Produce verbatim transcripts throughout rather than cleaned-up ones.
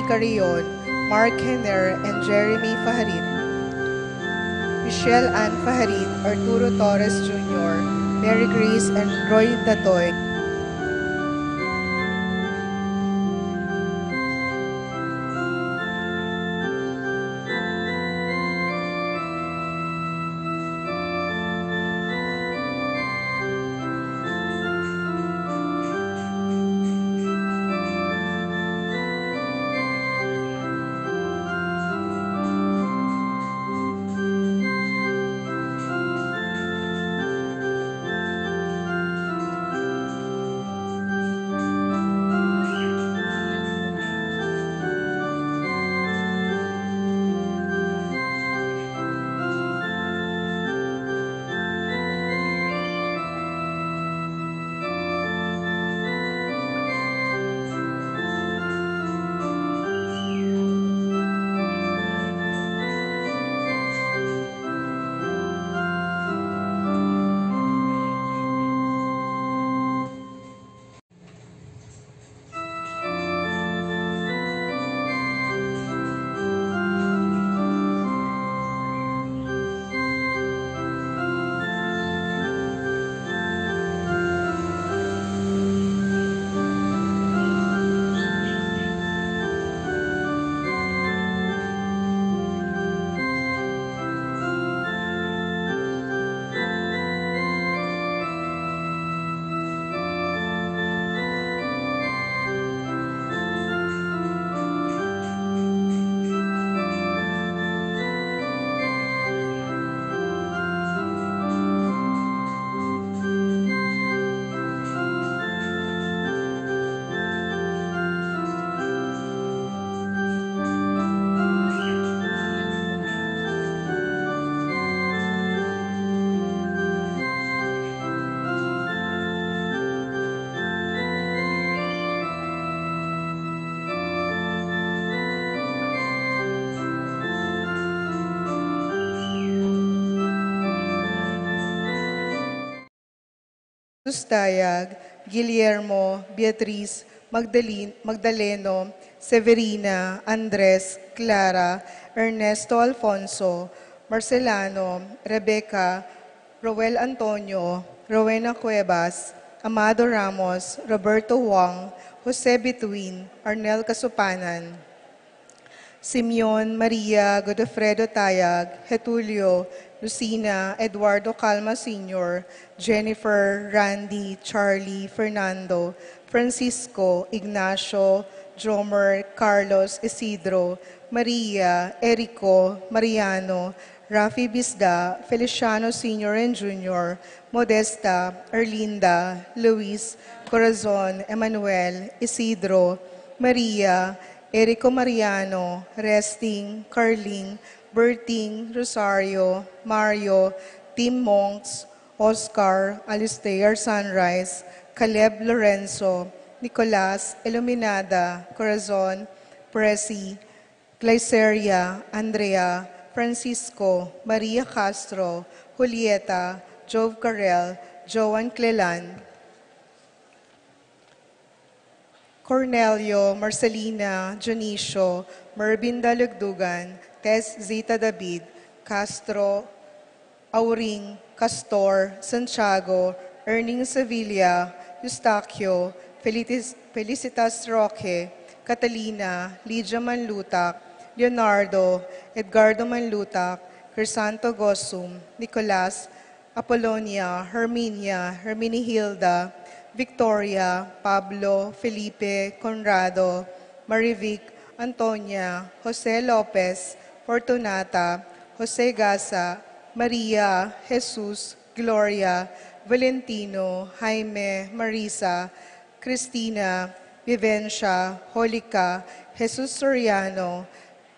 Carrion, Mark Henner and Jeremy Fajarin, Michelle Ann Fajarin, Arturo Torres Junior, Mary Grace and Roy Datoy. Sustayag, Guillermo, Beatriz, Magdalin-, Magdaleno, Severina, Andres, Clara, Ernesto Alfonso, Marcelano, Rebecca, Roel Antonio, Rowena Cuevas, Amado Ramos, Roberto Wong, Jose Bituin, Arnel Casupanan, Simeon, Maria, Godofredo Tayag, Getulio, Lucina, Eduardo Calma Senior, Jennifer, Randy, Charlie, Fernando, Francisco, Ignacio, Jomer, Carlos, Isidro, Maria, Erico, Mariano, Rafi Bisda, Feliciano Senior and Junior, Modesta, Erlinda, Luis, Corazon, Emmanuel, Isidro, Maria, Erico Mariano, Resting, Carling, Berting, Rosario, Mario, Tim Monks, Oscar, Alistair Sunrise, Caleb Lorenzo, Nicolas, Iluminada, Corazon, Presi, Glyceria, Andrea, Francisco, Maria Castro, Julieta, Jove Carrel, Joan Cleland, Cornelio, Marcelina, Dionisio, Mervin Dalagdugan, Tess Zita David, Castro, Auring, Castor, Santiago, Erning Sevilla, Eustaquio, Felitis-, Felicitas Roque, Catalina, Lydia Manlutac, Leonardo, Edgardo Manlutac, Crisanto Gosum, Nicolas, Apolonia, Herminia, Herminihilda, Victoria, Pablo, Felipe, Conrado, Marivic, Antonia, Jose Lopez, Fortunata, Jose Gasa, Maria, Jesus, Gloria, Valentino, Jaime, Marisa, Cristina, Vivencia, Holica, Jesus Soriano,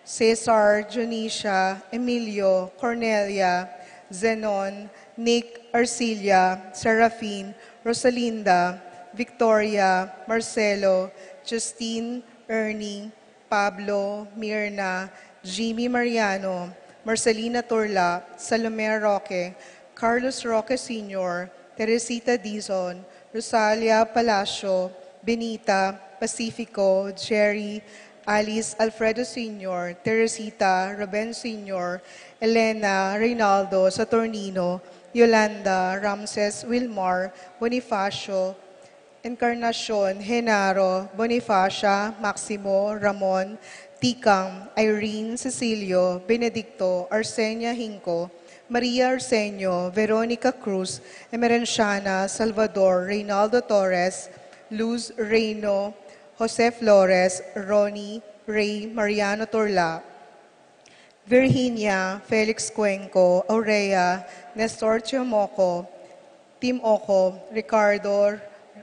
Cesar, Dionisia, Emilio, Cornelia, Zenon, Nick, Arcilia, Serafin, Rosalinda, Victoria, Marcelo, Justine, Ernie, Pablo, Mirna, Jimmy Mariano, Marcelina Turla, Salome Roque, Carlos Roque Senior, Teresita Dizon, Rosalia Palacio, Benita, Pacifico, Jerry, Alice Alfredo Senior, Teresita Ruben Senior, Elena Reynaldo Saturnino, Yolanda Ramses Wilmar, Bonifacio Encarnacion, Genaro, Bonifacia, Maximo, Ramon, Tikang, Irene, Cecilio, Benedicto, Arsenia Hinco, Maria Arsenio, Veronica Cruz, Emerenciana Salvador, Reynaldo Torres, Luz Reino, Jose Flores, Ronnie Rey, Mariano Torla, Virginia, Felix Cuenco, Aurea, Nestor Chiomoco, Tim Oco, Ricardo,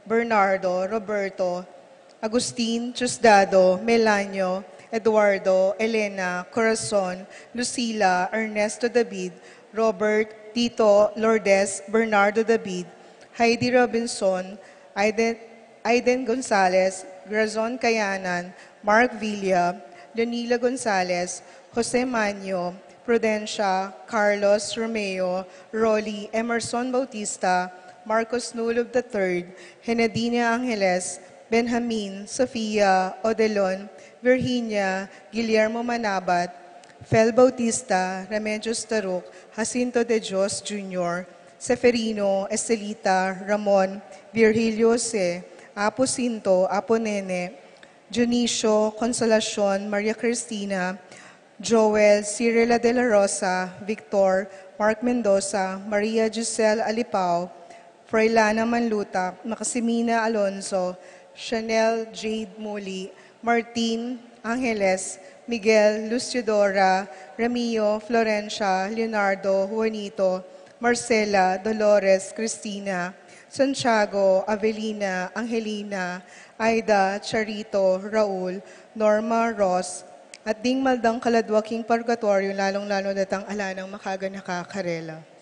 Bernardo, Roberto, Agustin, Diosdado, Melanio, Eduardo, Elena, Corazon, Lucila, Ernesto David, Robert, Tito, Lourdes, Bernardo David, Heidi Robinson, Aiden, Aiden Gonzalez, Grazon Kayanan, Mark Villa, Leonila Gonzalez, Jose Manyo, Prudencia, Carlos Romeo, Rolly, Emerson Bautista, Marcos Nulub the third, Henadina Angeles, Benjamin, Sofia, Odelon, Virginia, Guillermo Manabat, Fel Bautista, Remedios Taruk, Jacinto de Dios Junior, Seferino, Estelita, Ramon, Virgilio Jose, Apo Sinto, Apo Nene, Dionisio, Consolacion, Maria Cristina, Joel, Cirila de la Rosa, Victor, Mark Mendoza, Maria Giselle Alipao, Froilana Manlutak, Maximina Alonso, Chanel Jade Muli, Martin Angeles, Miguel, Luciodora, Ramio, Florencia, Leonardo, Juanito, Marcela, Dolores, Cristina, Santiago, Avelina, Angelina, Aida, Charito, Raul, Norma, Ross, at ding maldang kaladwa king purgatoryo, lalung-lalu na detang ala nang makaganaka karela.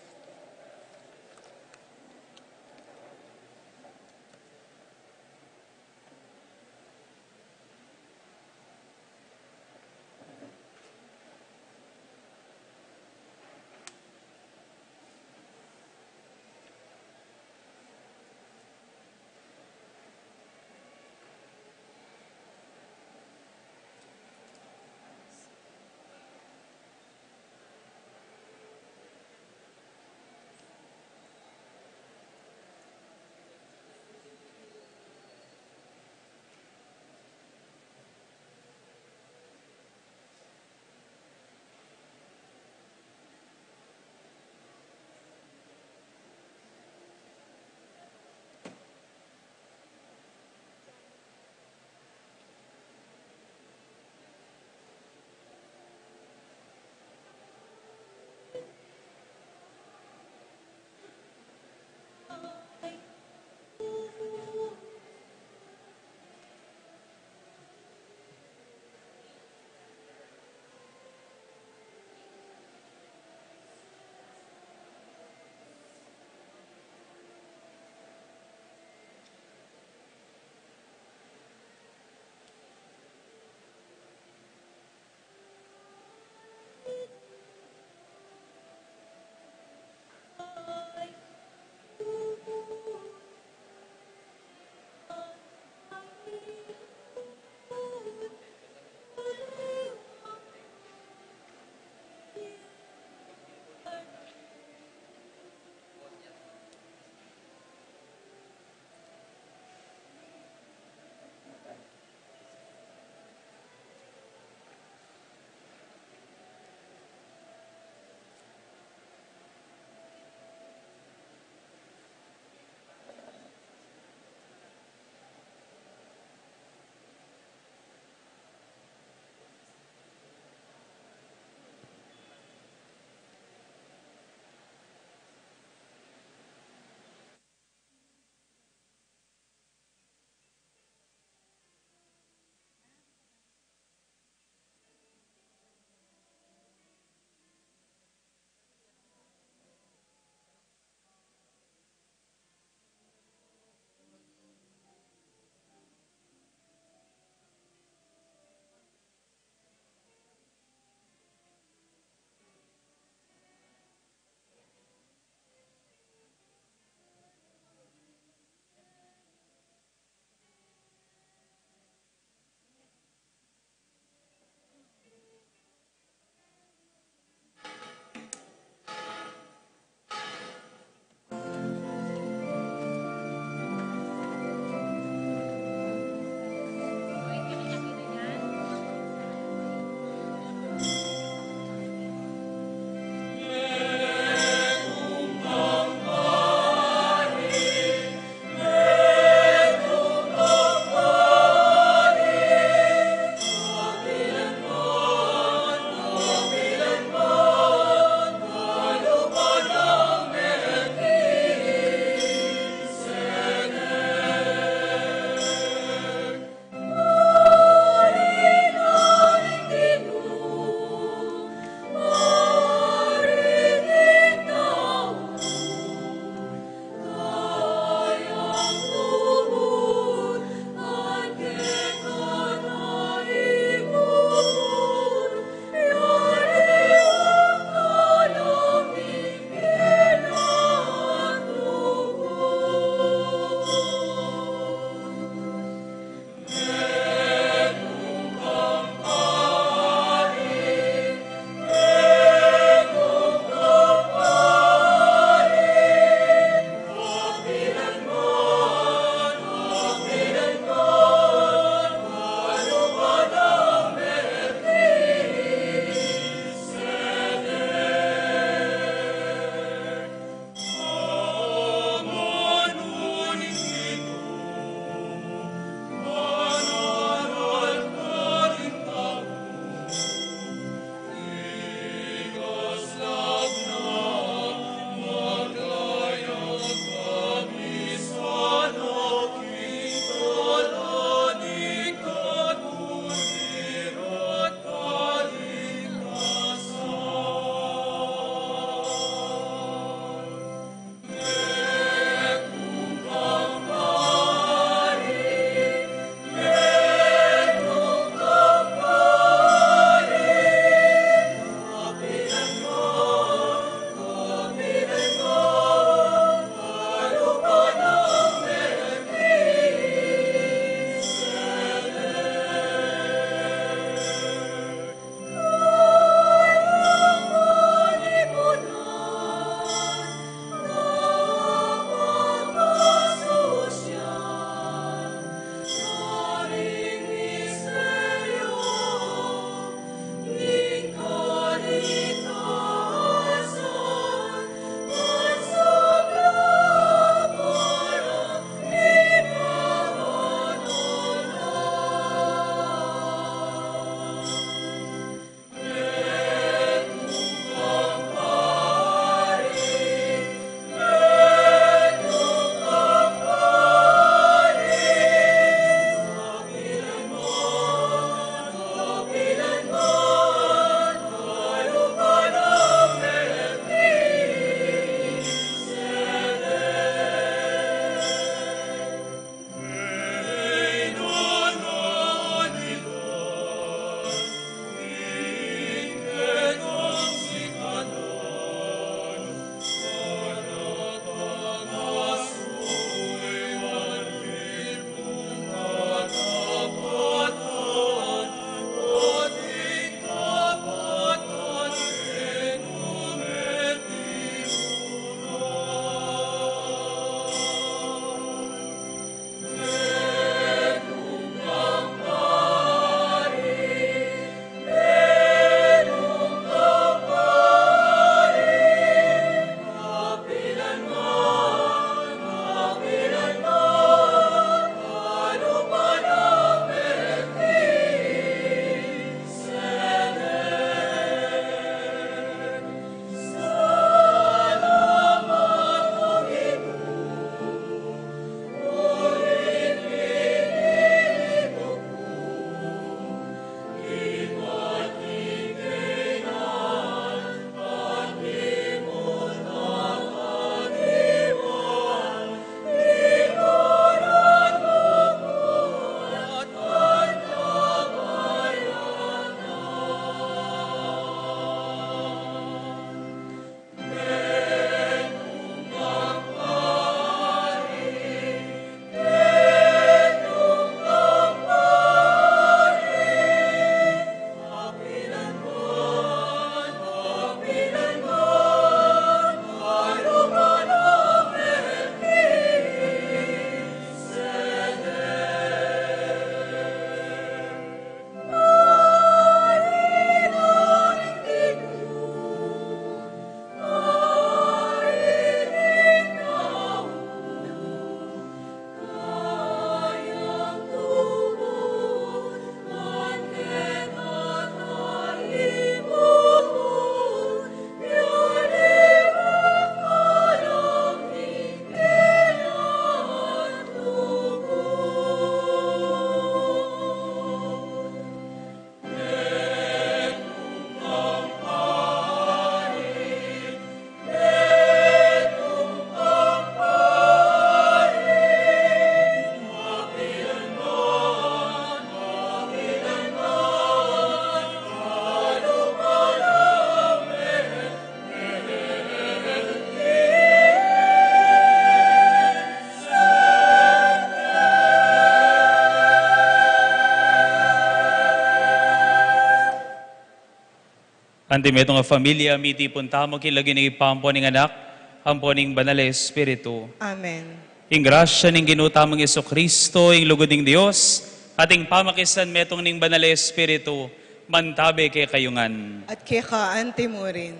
Anti metung a familia, mitipun tamu king lagyu ning Ibpa, ampo ning Anak, ampo ning Banal a Espiritu. Amen. Ing grasya ning Ginu tamung Jesucristo, ing lugud ning Dios, at ing pamakisan metung ning Banal a Espiritu, mantabe kekayu ngan. At keka anti mu rin.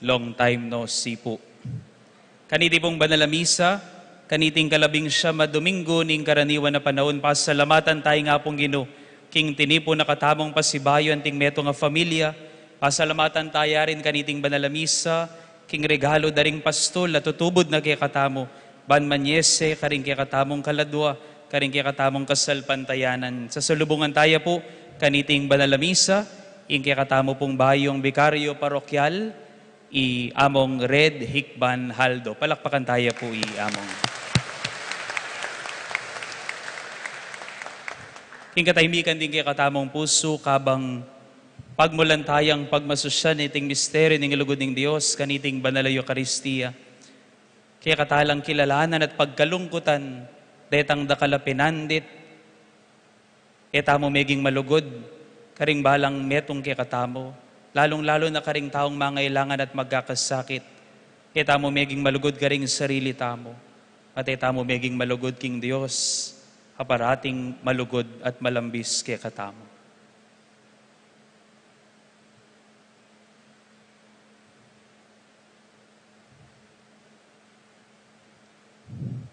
Long time no see pu. Kaniti pung banal a misa, kaniting kalabing siyam a Domingo ning karaniwan a panaun, pasalamatan taya ing Apung Ginu, king tinipun na katamung pasibayu anting metung a familia, pasalamatan taya rin kaniting banal a misa, king regalu da ring pastul a tutubud na kekatamu, ban manyese karing kekatamung kaladua, karing kekatamung kasalpantayanan. Sasalubungan taya pu, kaniting banal a misa, ing kekatamu pung bayung bikaryo parokyal, i Among Red Hikban Haldo. Palakpakan taya pu i Among. King katahimikan ding kekatamung pusu, kabang pagmulan tayang pagmasusyan iting misteryu ning lugud ning Dios, kaniting banal a Eukaristia. Kekatalang kilalanan at pagkalungkutan, detang dakal a pinandit, e tamu meging malugud karing balang metung kekatamu, lalung-lalu na karing taung mangailangan at magkakasakit. E tamu meging malugud karing sarili tamu, at e tamu meging malugud king Dios, a parating malugud at malambis kekatamu.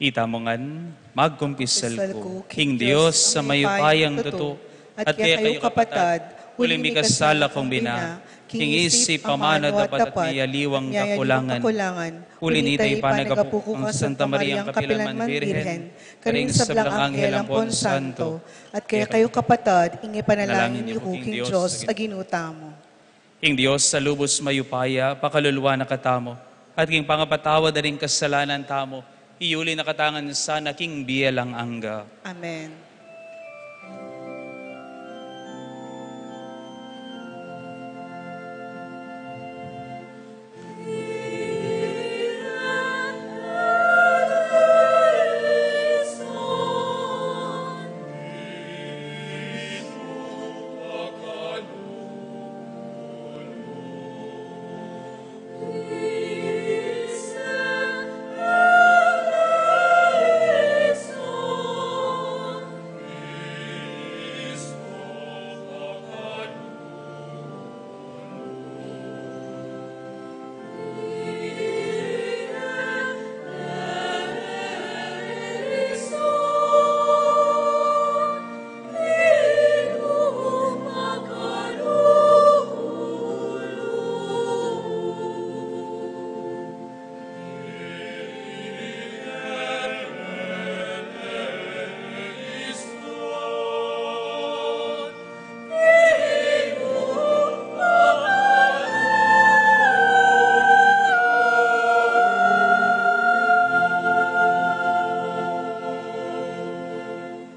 Itamu ngan, magkumpisal ku king Dios a mayupayang tutu, at kekayu kapatad, uling mikasala kung bina, king isip, amanu, dapat at miyaliwang kakulangan. Uli nita ipanagapu ku kang Santa Mariang kapilan man Birhen, karing sablang anghel ampon santo, at kekayu kapatad, ing ipanalangin yu ku king Dios a Ginu tamu. Ing Dios a lubus mayupaya, pakalulu na katamu, at king pangapatawad da ring kasalanan tamu, iyuli na katamu ngan sana king bie alang angga. Amen.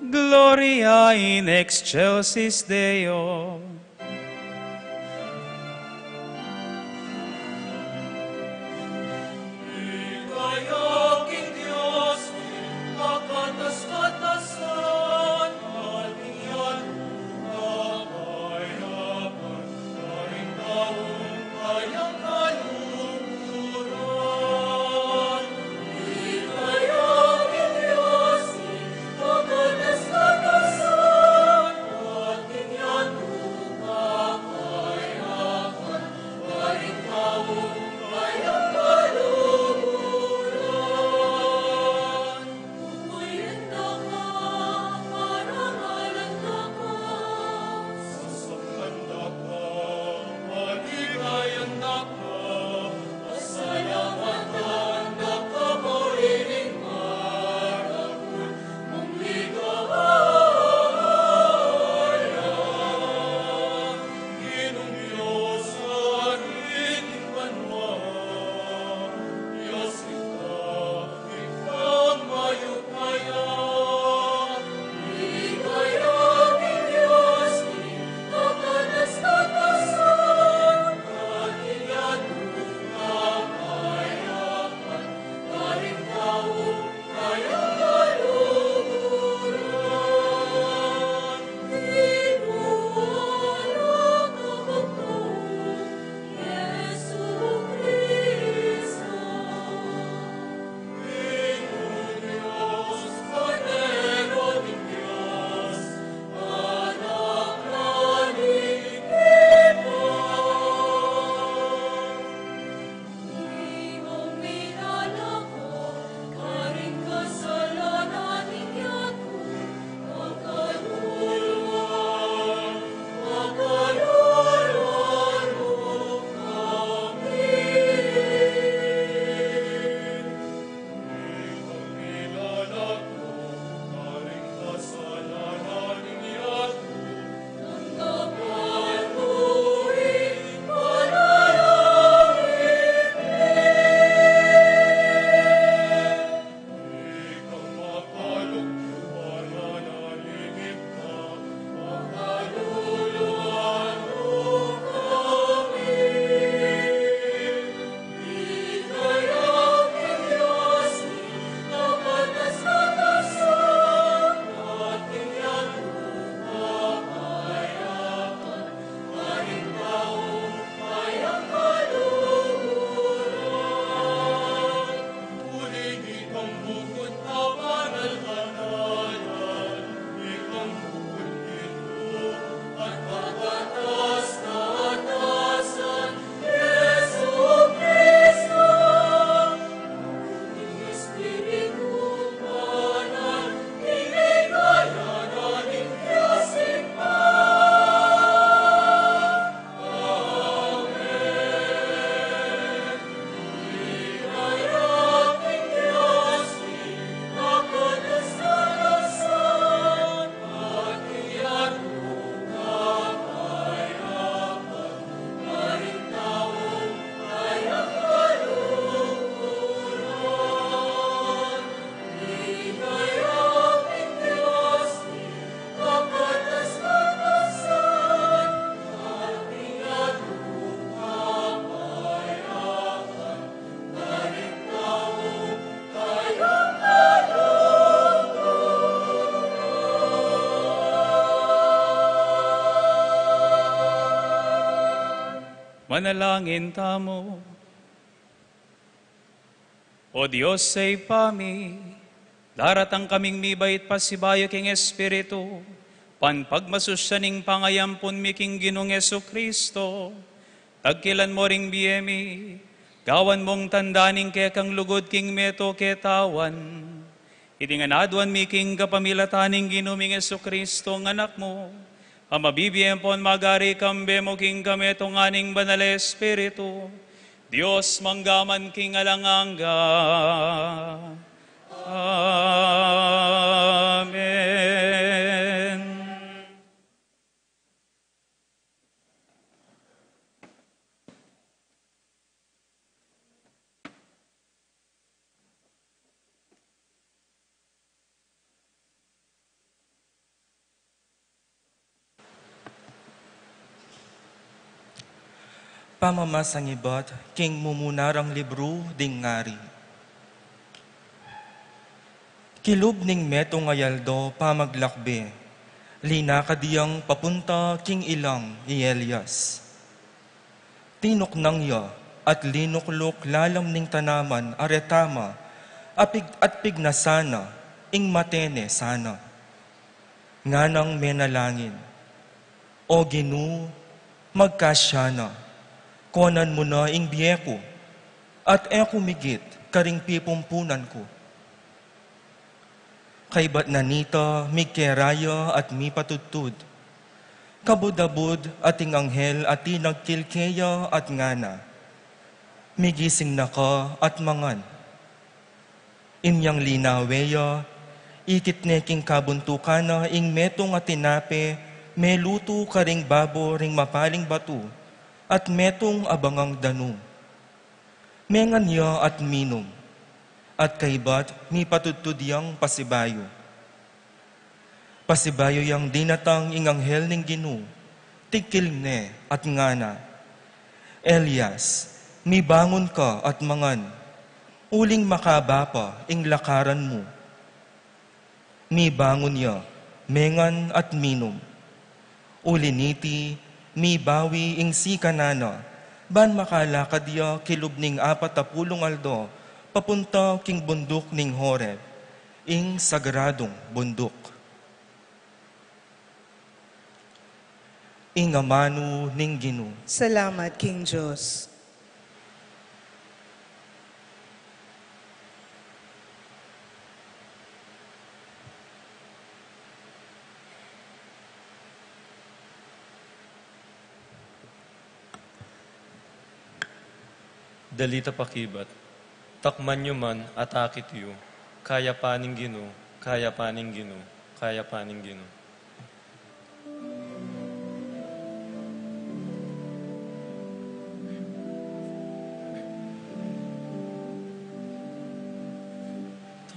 Gloria in excelsis Deo. Manalangin tamu. O Dios a Ibpa mi, daratang kaming mibait pasibayu king Espiritu, ban pagmasusyan ning pangayampun mi king Ginung Jesucristo, tagkilan mu ring bie mi, gawan mung tanda ning kekang lugud king meto ketawan. Iti ngan aduan mi king kapamilatan ning Ginu ming Jesucristo, nga Anak mu, a mabibie ampon magari kambe mu king kametungan ning Banal a Espiritu, Dios mangga man king alang angga. Amen. Pamamasan ibat king mumunarang libru ding ngari. Kilub ning metung a aldo pamaglakbe, linakad yang papunta king ilang i Elias. Tinuknang ya at linukluk lalam ning tanaman a retama, a pig-, at pignasan na ing mate ne sana. Nganang menalangin, "O Ginu, magkasya na, konan mu na ing bie ku, at e ku migit karing pipumpunan ku." Kaybat na nita, migkera ya at mipatudtud. Kabud-abud at ing anghel a tinagkil keya at ngana, "Migising na ka at mangan." Inyang linawe ya, ikit ne king kabuntukan na ing metung a tinape, melutu karing babo ring mapaling batu, at metung a bangang danum. Mengan ya at minum, at kaybat mipatudtud yang pasibayu. Pasibayu yang dinatang ing anghel ning Ginu, tigkil ne at ngana, "Elias, mibangun ka at mangan, uling makaba pa ing lakaran mu." Mibangun ya, mengan at minum. Uli niti, mibawi ing sikanan na, ban makalakad ya kilub ning apat a pulung aldo, papunta king bunduk ning Horeb, ing sagradung bunduk. Ing amanu ning Ginu. Salamat king Dios. Dalit a pakibat. Takman yu man at akit yu. Kayapan ning Ginu, kayapan ning Ginu, kayapan ning Ginu.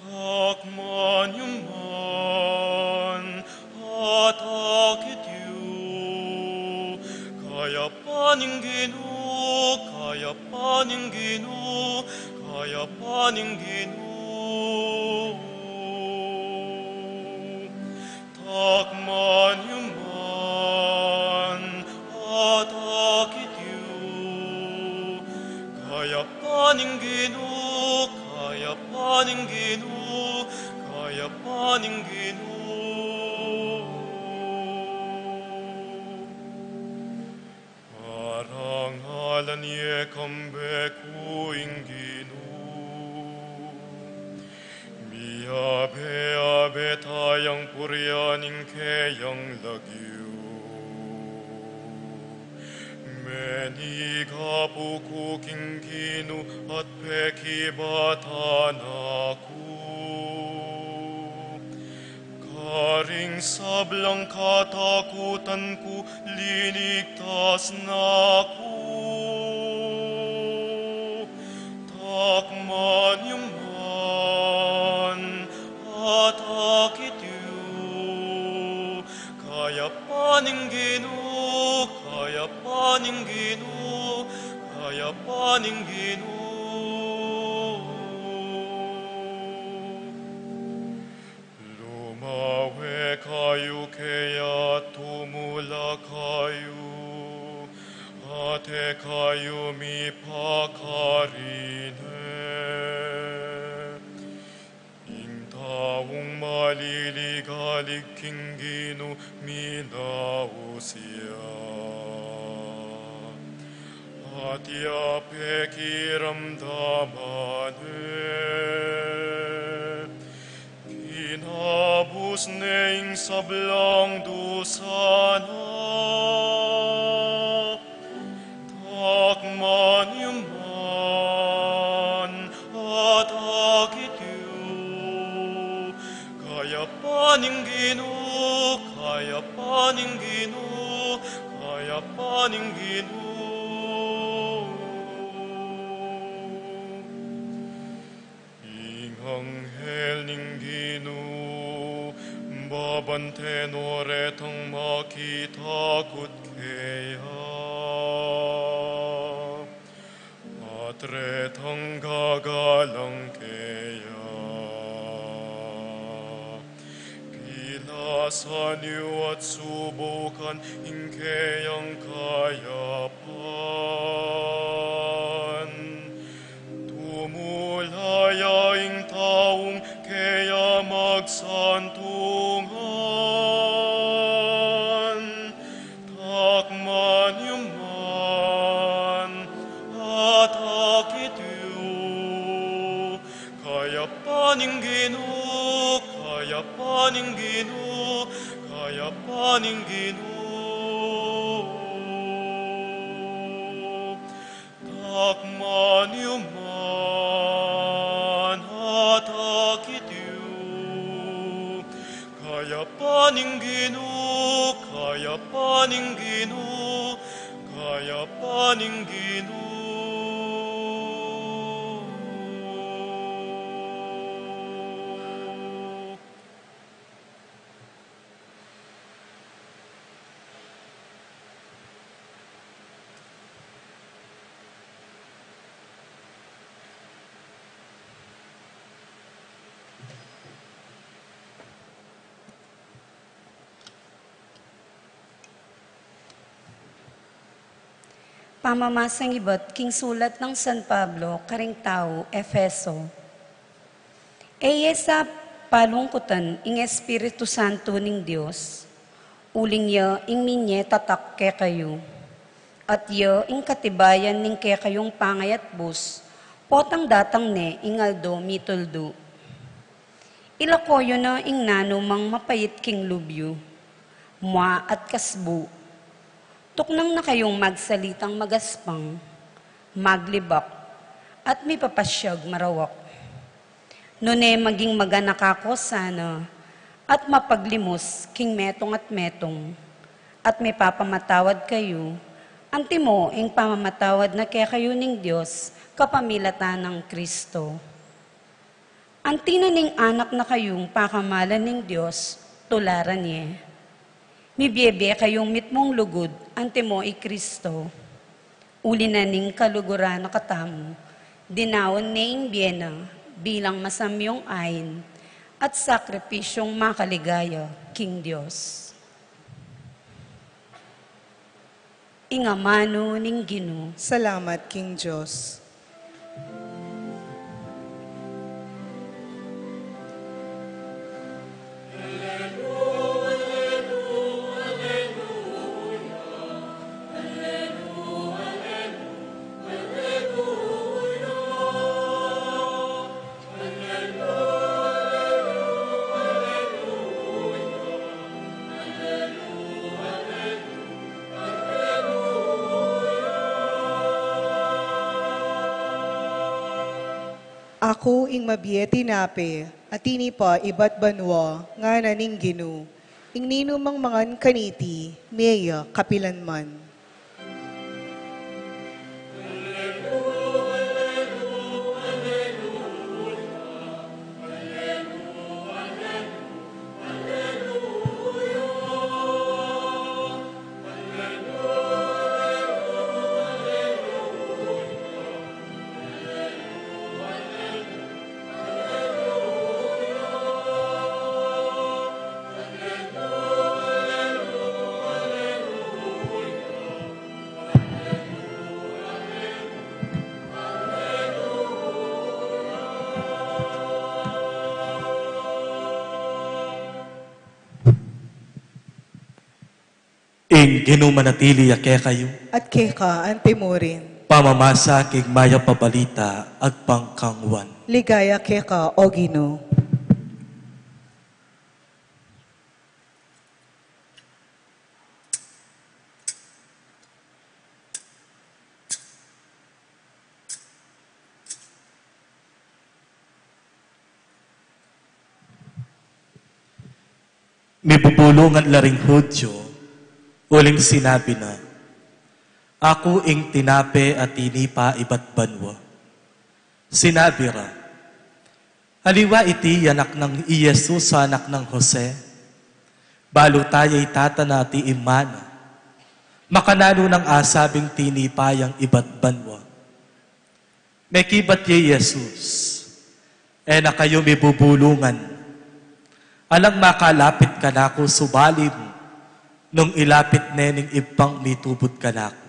Takman yu man at akit yu. Kayapan ning Ginu, kayapan ning Ginu, kayapan ning Ginu. Takman yu man at akit yu. Kayapan ning Ginu, kayapan ning Ginu, kayapan ning Ginu. Parangalan ye kambe ku ing Ginu. Miyabe-yabe tayang purian ing keyang lagyu. Menigapu ku king Ginu at pekibatan na ku. Karing sablang katakutan ku, linigtas na ku. Takman yu man at akit yu. Kayapan ning Ginu, kayapan ning Ginu, kayapan ning Ginu. Lumawe kayu keya, tumula kayu, at Te kayu mipakarine. Ing taung maliligalig king Ginu, minaus ya, at ya pekiramdaman ne. Kinabus ne ing sablang dusa na, takman yu man at akit yu. Kayapan ning Ginu, kayapan ning Ginu, kayapan ning Ginu. Ing anghel ning Ginu, babanten no retang makitakut keya, at retang gagalang keya. Pilasan yu at subukan ing keyang kayapan. Tumula ya ing taung keya magsantungan. Takman yu man at akit yu. Kayapan ning Ginu, kayapan ning Ginu, kayapan ning Ginu. Takman yu man at akit yu. Kayapan ning Ginu, kayapan ning Ginu, kayapan ning Ginu. Pamamasang ibat king sulat nang San Pablo karing tau Efeso. E ye sa palungkutan ing Espiritu Santo ning Dios, uling ya ing minie tatak kekayu, at ya ing katibayan ning kekayung pangayatbus, potang datang ne ing aldo mituldu. Ilako yu na ing nanu mang mapait king lub yu, mua at kasbu. Tuknang na kayung magsalitang magaspang, maglibak, at mipapasyag marawak. Nune maging maganaka ko sana at mapaglimus king metung at metung, at mipapamatawad kayu, antimo ing pamamatawad na kekayu ning Dios kapamilatan nang Kristo. Anti na ning anak na kayung pakamalan ning Dios, tularan ye. Mibiebie kayung mitmung lugud antimo i Kristo. Uli na ning kaluguran na katamu, dinaun ne ing bie na bilang masamyung ain at sakripisyung makaligaya king Dios. Ing amanu ning Ginu. Salamat king Dios. Aku ing mabie tinape, at tinipa ibat banua, ngana ning Ginu. Ing ninumang mangan kaniti, mie ya kapilanman. Ing Ginu manatili ya kekayu. At keka antimurin. Pamamasa king mayap a balita agpang kang Juan. Ligaya keka, O Ginu. Mibubulungan la ring Hudyo, uling sinabi na, "Aku ing tinape a tinipa ibat banua." Sinabi ra, "Aliwa iti i anak nang i Jesus a anak nang Jose? Balu ta ya i tata na at i ima na. Makananu nang asabing tinipa yang ibat banua?" Mekibat ya i Jesus, "E na kayu mibubulungan. Alang makalapit kanaku subali mu nung ilapit ne ning Ibpang mitubud kanaku,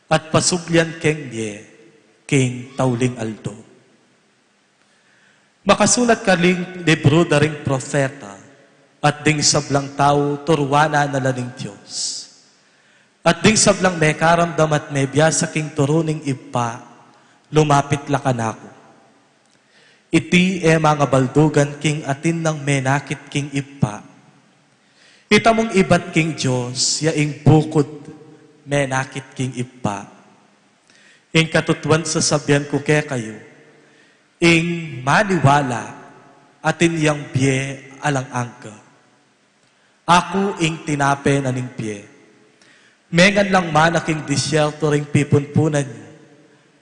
at pasublian keng mie king tauling aldo." Makasulat karing libru da ring propeta, at ding sablang tau turuanan na la ning Dios. At ding sablang mekaramdam at mebiasa king turu ning Ibpa, lumapit la kanaku. Iti e mangabaldugan king atin nang menakit king Ibpa. Ita mung ibat king Dios, ya ing bukud menakit king Ibpa. Ing katutuan sasabian ku kekayu, ing maniwala atin yang bie alang angga. Aku ing tinape na ning bie. Mengan lang mana king disyerto ring pipunpunan yu,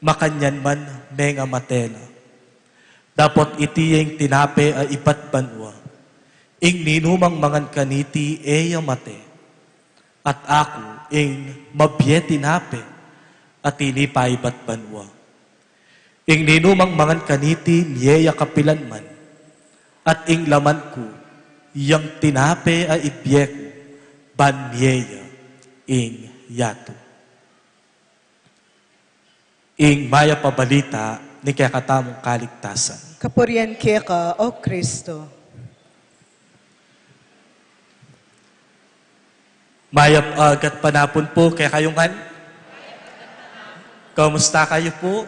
makanyan man mengamate la. Dapot iti ya ing tinape a ibat banua. Ing ninumang mangan kaniti e ya mate. At aku ing mabie tinape a tinipa ibat banua. Ing ninumang mangan kaniti mie ya kapilan man, at ing laman ku yang tinape a ibie ku ban mie ya ing yatu. Ing mayap a balita ning kekatamung kaligtasan. Kapurian keka, O Kristo. Mayap a gatpanapun pu kekayu ngan. Kamusta kayu pu?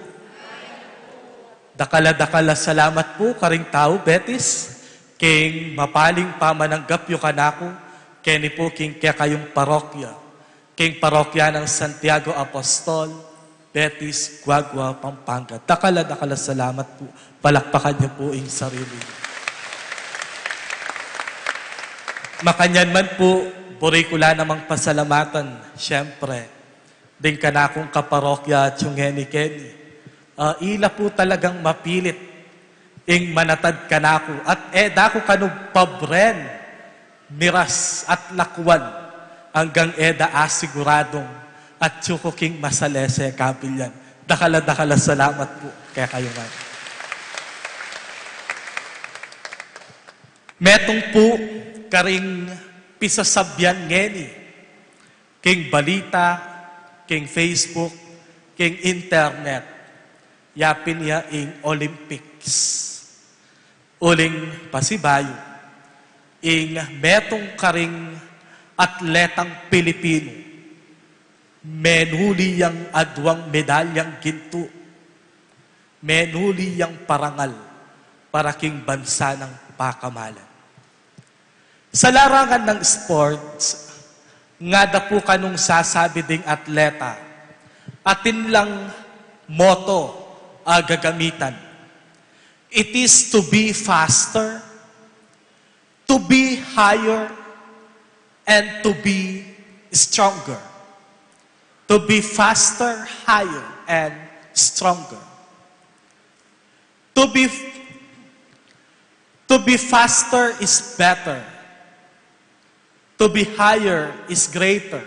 Dakal a dakal a salamat pu karing tau Betis king mapaling pamananggap yu kanaku keni pu king kekayung parokya, king parokya nang Santiago Apostol, Betis, Guagua, Pampanga. Dakal a dakal a salamat pu. Palakpakan yu pu ing sarili yu. Makanyan man pu, buri ku la namang pasalamatan, siyempre, ding kanakung kaparokya at yung ngeni keni. Ah, ila pu talagang mapilit ing manatad kanaku at e da ku kanu pabren miras at lakuan anggang e da asiguradung atyu ku king masalese kabilyan. Dakal a dakal a salamat pu kekayu ngan. Metung pu karing pisasabian ngeni king balita, king Facebook, king internet, yapin ya ing Olympics. Uling pasibayu, ing metung karing atletang Pilipinu, menuli yang aduang medalyang gintu, menuli yang parangal para king bansa nang pakamalan. Sa larangan nang sports, ngada pu kanung sasabi ding atleta, atin lang motto a gagamitan. It is to be faster, to be higher, and to be stronger. To be faster, higher, and stronger. To be, to be faster is better. To be higher is greater.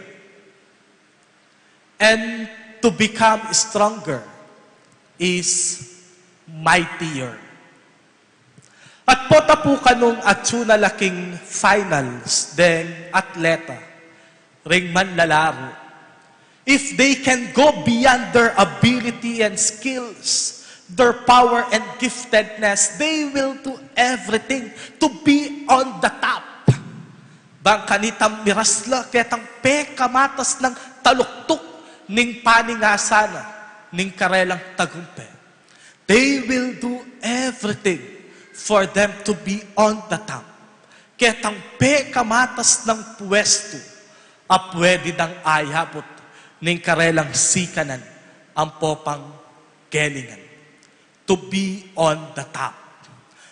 And to become stronger is mightier. At pota pu kanung atyu na la king finals deng atleta, ring manlalaru, if they can go beyond their ability and skills, their power and giftedness, they will do everything to be on the top. Bang kanita miras la ketang pekamatas nang taluktuk ning paningasan na ning karelang tagumpe. They will do everything for them to be on the top. Ketang pekamatas nang puestu a pwede dang ayabut ning karelang sikanan ampo pang gelingan. To be on the top.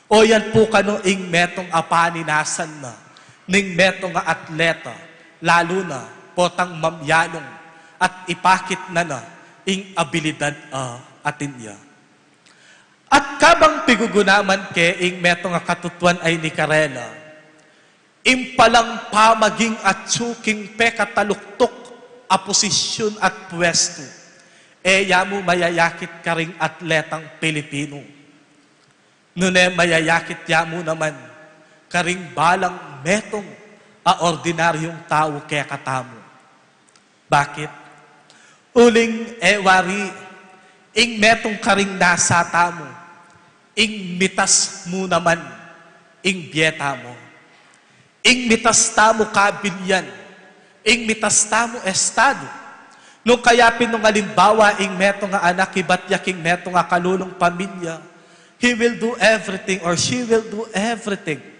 O yan pu kanu ing metung a paninasan na ning metung a atleta, lalu na potang mamyanung at ipakit na na ing abilidad a atin ya. At kabang pigugunaman ke ing metung a katutuan a ini karela, ing palang pamaging atyu king pekataluktuk a posisyun at puestu, e ya mu mayayakit karing atletang Pilipinu. Nune mayayakit ya mu naman karing balang metung a ordinaryung tau kekatamu. Bakit? Uling e wari, ing metung karing nasa tamu, ing mitas mu naman ing bie tamu. Ing mitas tamu kabilyan, ing mitas tamu estadu. Nung kaya pin nung alimbawa ing metung a anak ibat ya king metung a kalulung pamilya, he will do everything or she will do everything.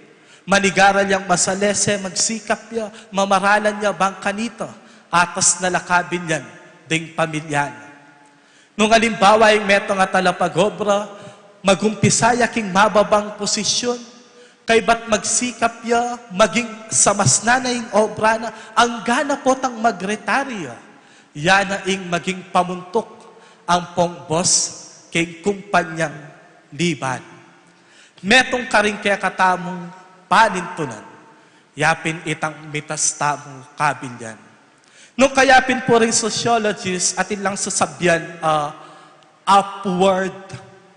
Manigaral yang masalese, magsikap ya, mamaralan ya bang kanita atas na la kabilyan ding pamilya na. Nung alimbawa ing metung a talapag-obra, magumpisa ya king mababang posisyun, kaybat magsikap ya maging samasnan na ing obra na, angga na potang magretarya, ya na ing maging pamuntuk ampong boss king kumpanyang liban. Metung karing kekatamung panintunan, ya pin itang mitas tamu kabilyan. Nung kaya pin pu ring sociologist atin lang sasabyan a upward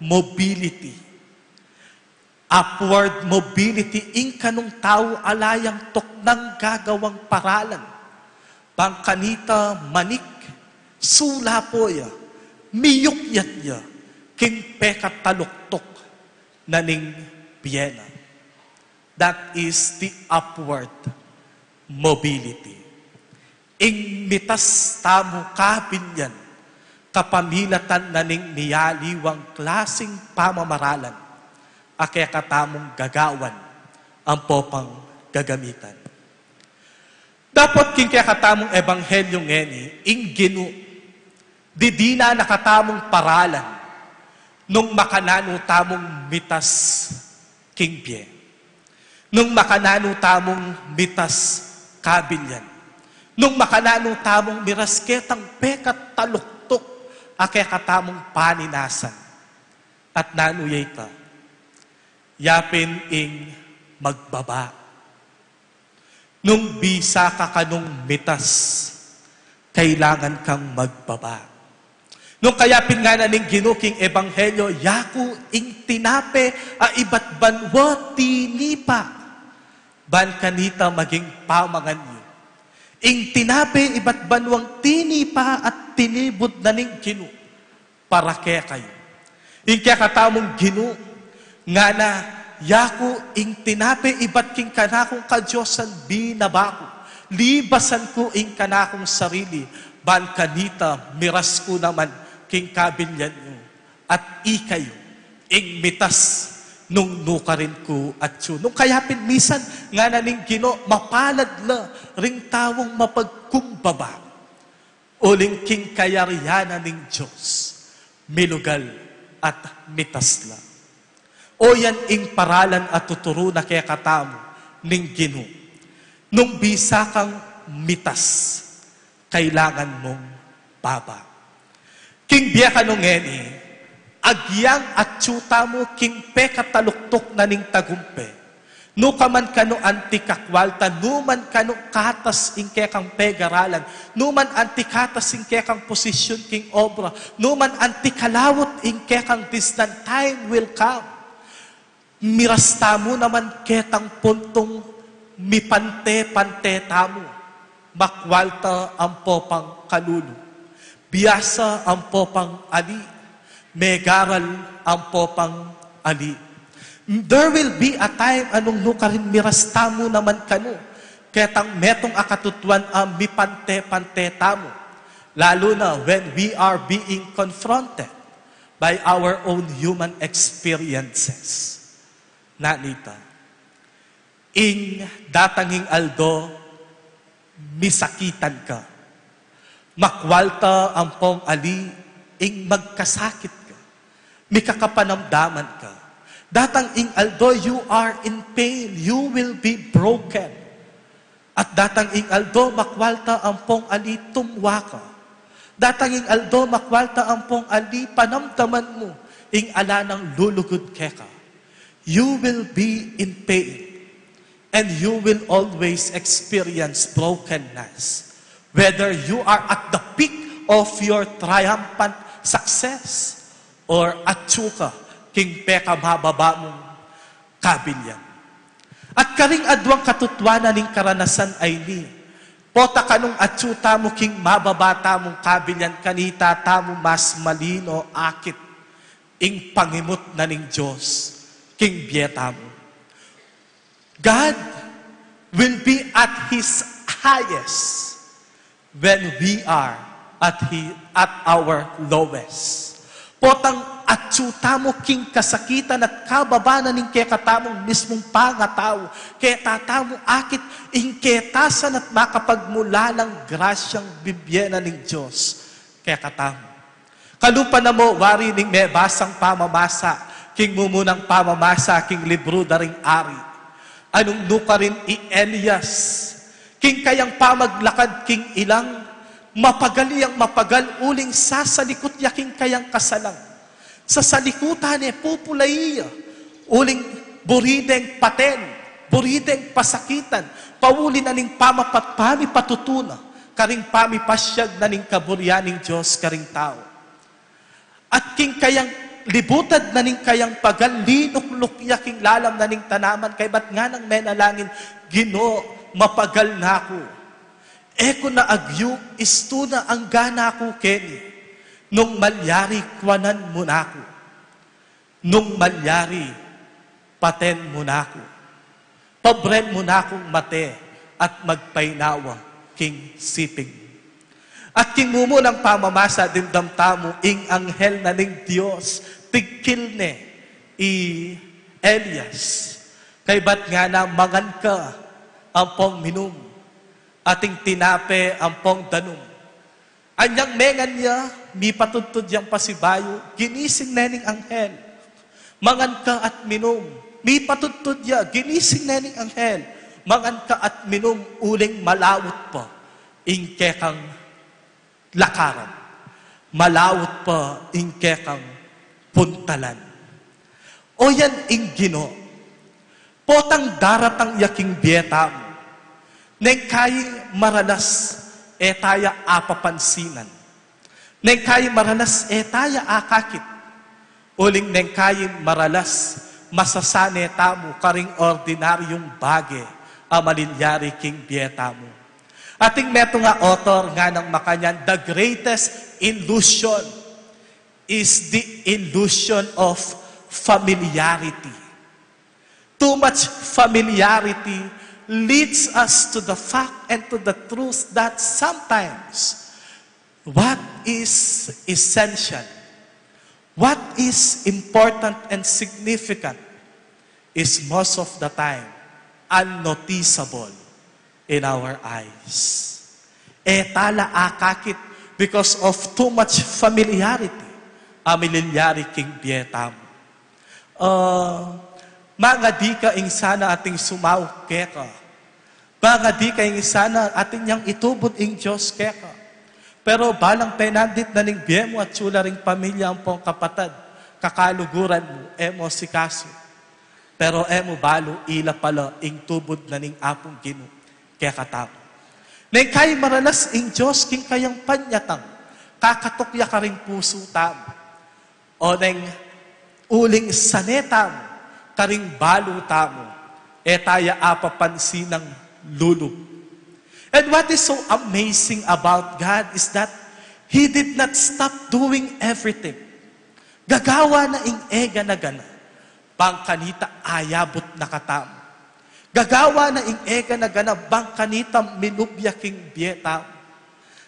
mobility. Upward mobility ing kanung tau ala yang tuknang gagawang paralan. Bang kanita manik, sulapo ya, miyukyat ya king pekataluktuk na ning bie na. That is the upward mobility. Ing mitas tamu kabilyan, kapamilatan na ning miyaliwang klasing pamamaralan a kekatamung gagawan ampo pang gagamitan. Dapot king kekatamung ebanghelyu ngeni, ing Ginu, didinan na katamung paralan nung makananu tamung mitas king bie. Nung makananu tamung mitas kabilyan. Nung makananu tamung miras ketang pekataluktuk a kekatamung paninasan. At nanu ya ita? Ya pin ing magbaba. Nung bisa ka kanung mitas, kailangan kang magbaba. Nung kaya pin ngana ning Ginu king ebanghelyu, yaku ing tinape a ibat banua tinipa, ban kanita maging pamangan yu. Ing tinape ibat banuang tinipa at tinibud na ning Ginu para kekayu. Ing kekatamung Ginu, ngana, yaku ing tinape ibat king kanakung kadiosan binaba ku, libasan ku ing kanakung sarili, ban kanita miras ku naman king kabilyan yu, at ikayu ing mitas nung nukarin ku atyu. Nung kaya pin misan, ngana ning Ginu, mapalad la ring taung mapagkumbaba. Uling king kayarian na ning Dios, milugal at mitas la. O yan ing paralan a tuturu na kekatamu ning Ginu. Nung bisa kang mitas, kailangan mung baba. King bie kanu ngeni, agyang atyu tamu king pekataluktuk na ning tagumpe. Nu ka man kanu anti kakwalta, nu man kanu katas ing kekang pegaralan, nu man anti katas ing kekang posisyun king obra, nu man anti kalaut ing kekang disnan, time will come. Miras tamu naman ketang puntung mipante-pante tamu. Makwalta ampo pang kalulu. Biasa ampo pang ali. Megaral ampo pang ali. There will be a time a nung nukarin miras tamu naman kanu. Ketang metung a katutuan a mipante-pante tamu, lalu na when we are being confronted by our own human experiences. Nanita, ing datang ing aldo, misakitan ka. Makwalta ampong ali ing magkasakit ka. Mikakapanamdaman ka. Datang ing aldo, you are in pain. You will be broken. At datang ing aldo, makwalta ampong ali tumwa ka. Datang ing aldo, makwalta ampong ali panamdaman mu ing ala nang lulugud keka. You will be in pain. And you will always experience brokenness. Whether you are at the peak of your triumphant success or atsu ka king pekamababa mung kabilyan. At karing aduang katutuanan ning karanasan a ini, pota kanung atsu tamu king mababa tamung kabilyan, kanita tamu mas malino akit ing pangimut na ning Dios king bie tamu. God will be at His highest when we are at, he, at our lowest. Potang atsu tamu king kasakitan at kababa na ning kekatamung mismung pangatau, keta tamu akit ing ketasan at makapagmulalang grasyang bibie na ning Dios kekatamu. Kalupa na mu wari ning mebasang pamamasa king mumunang pamamasa king libru da ring Ari, anung nukarin i Elias, king kayang pamaglakad king ilang, mapagal yang mapagal uling sasalikut ya king kayang kasalang. Sasalikutan ne, pupulai ya, uling buri deng paten, buri deng pasakitan, pauli na ning pamapat-, pamipatutu na karing pamipasiag na ning kaburian ning Dios karing tau. At king kayang libutad na ning kayang pagal, linukluk ya king lalam na ning tanaman, kaybat nganang menalangin, Ginu, mapagal na ku. E ku na agyu, istu na, angga na ku keni. Nung malyari, kuanan mu na ku. Nung malyari, paten mu na ku. Pabren mu na kung mate at magpainawa king siping. At king mumunang pamamasa, dimdam tamu ing anghel na ning Dios, tigkil ne i Elias. Kaybat ngana, mangan ka ampong minum, ating tinape ampong danum. Anyang mengan ya, mipatudtud yang pasibayu, ginising ne ning anghel. Mangan ka at minum. Mipatudtud ya, ginising ne ning anghel. Mangan ka at minum, uling malawut pa ing kekang lakaran. Malawut pa ing kekang puntalan. O yan ing Ginu. Potang daratang ya king bie tamu, neng kayi maralas e taya apapansinan. Neng kayi maralas e taya akakit. Uling neng kayi maralas masasane tamu karing ordinaryung bage a malilyari king bie tamu. Ating metung a author nganang makanyan, the greatest illusion is the illusion of familiarity. Too much familiarity leads us to the fact and to the truth that sometimes what is essential, what is important and significant is most of the time unnoticeable in our eyes. E tala akakit because of too much familiarity a malilyari king bie tamu. Ah, mangadi ka ing sana atin sumaup keka. Mangadi ka ing sana atin yang itubud ing Dios keka. Pero balang penandit na ning bie mu at sula ring pamilya ampong kapatad, kakaluguran mu, e mu asikasu. Pero e mu balu ila pala ing tubud na ning Apung Ginu kekatamu. Neng kayi maralas ing Dios king kayang panyatang, kakatuk ya karing pusu tamu. O neng uling sane tamu karing balu tamu, e taya apapansinang lulub. And what is so amazing about God is that He did not stop doing everything. Gagawa na ing e gana-gana, bang kanita ayabut na katamu. Gagawa na ing e gana-gana bang kanita milubya king bie tamu.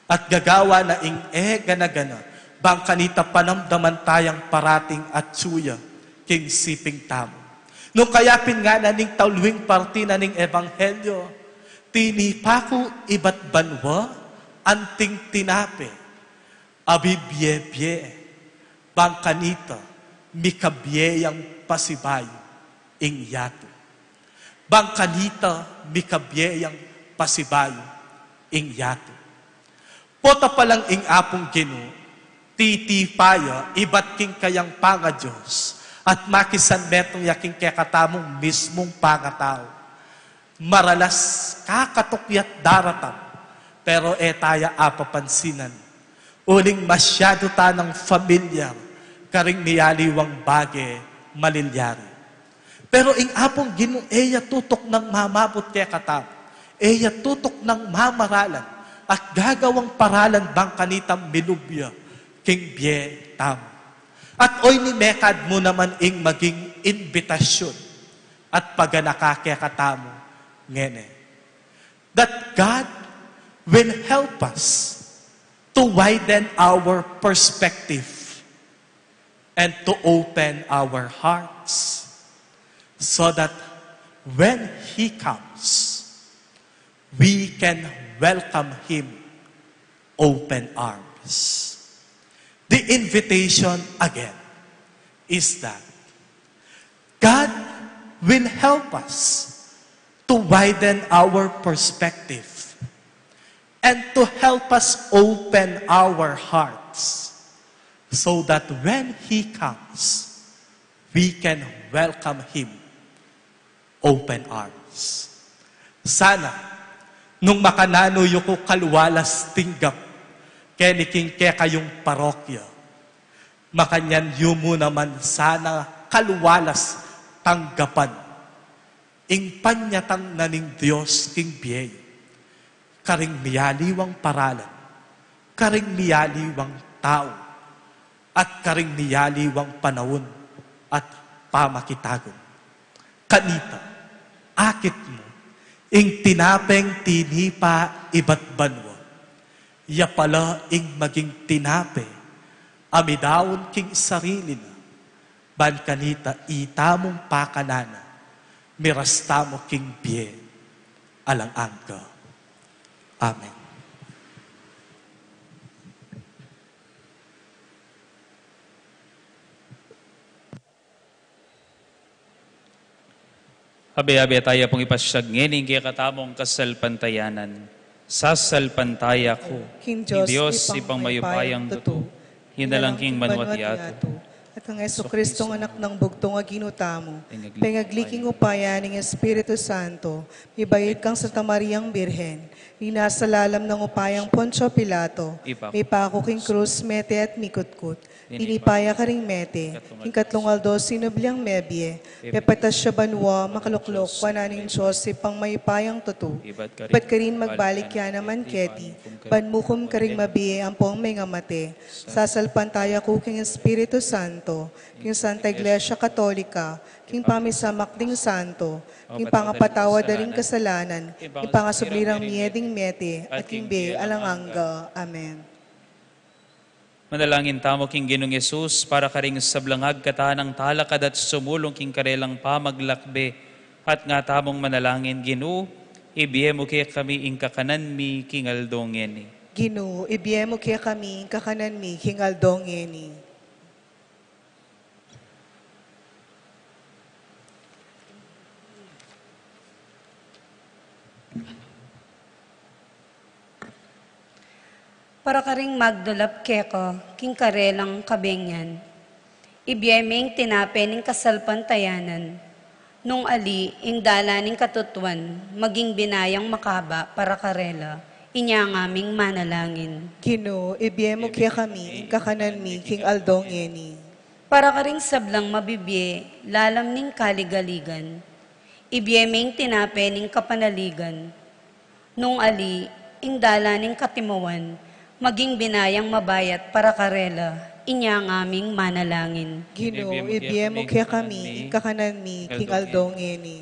At gagawa na ing e gana-gana bang kanita panamdaman tayang parating atyu ya king siping tamu. Nung kaya pin ngana ning tatlung parti na ning ebanghelyo, tinipa ku ibat banua anting tinape a bibie-bie, bang kanita mikabie yang pasibayu ing yatu. Bang kanita mikabie yang pasibayu ing yatu. Pota pa lang ing Apung Ginu, titipa ya ibat king kayang pangaDios, at makisanmetung ya king kekatamung mismung pangatau. Maralas kakatuk ya't daratang, pero e taya apapansinan. Uling masyadu tanang familiar karing miyaliwang bage malilyari. Pero ing Apung Ginu e ya tutuknang mamabut kekatamu, e ya tutuknang mamaralan at gagawang paralan bang kanitang milubya king bie tamu. At oyni, mekad mu naman ing maging imbitasyun at paganaka kekatamu ngeni, that God will help us to widen our perspective and to open our hearts, so that when He comes, we can welcome Him open arms. The invitation again is that God will help us to widen our perspective and to help us open our hearts, so that when He comes, we can welcome Him open arms. Sana, nung makananu yu ku kaluwalas tinggap keni king kekayung parokya, makanyan yu mu naman sana kaluwalas tanggapan ing panyatang na ning Dios king bie yu, karing miyaliwang paralan, karing miyaliwang tau, at karing miyaliwang panaun at pamakitagun. Kanita, akit mu ing tinapeng tinipa ibat banua, ya pala ing maging tinape a midaun king sarili na, ban kanita itamung pakanan na, miras tamu king bie alang angga. Amen. Abe-abe taya pung ipasyag ngeni ing kekatamung kasalpantayanan. Sasalpantaya ku king Dios, Dios Ibpang mayupayang tutu, hinalang king banua at yatu, at kang Jesucristo, anak nang bugtung a Ginu tamu, pengagli king upaya ning Espiritu Santo, mibayit kang Santa Mariang Birhen, linasa lalam nang upayang Poncio Pilato, mipaku king krus, mete at mikutkut, tinipa ya karing mete, king katlung aldo sinubli yang mebie, pepatas ya banua, makaluklok wanan ning Dios Ibpang mayupayang tutu, ibat karin magbalik ya naman keti, ban mukum karing mabie ampong mengamate. Sasalpantaya ku king Espiritu Santo, king Santa Iglesia Katolika, king pamisamak ding santo, king pangapatawad da ring kasalanan, king pangasubli rang mie ding mete, at king bie alang angga. Amen. Manalangin tamu king Ginung Jesus para karing sablang agkatan a talakad at sumulung king karelang pamaglakbe, at nga tamung manalangin: Ginu, ibie mu kekami ing kakanan mi king aldo ngeni. Ginu, ibie mu kekami ing kakanan mi king aldo ngeni. Para karing magdulap keka king karelang kabengian, ibie me ing tinape ning kasalpantayanan, nung ali ing dalan ning katutuan maging binayang makaba para karela, inya ngaming manalangin. Ginu, ibie mu kekami ing kakanan mi king aldo ngeni. Para karing sablang mabibie lalam ning kaligaligan, ibie me ing tinape ning kapanaligan, nung ali ing dalan ning katimawan maging binayang mabayat para karela, inya ngaming manalangin. Ginu, ibie mu kekami ing kakanan mi king aldo ngeni.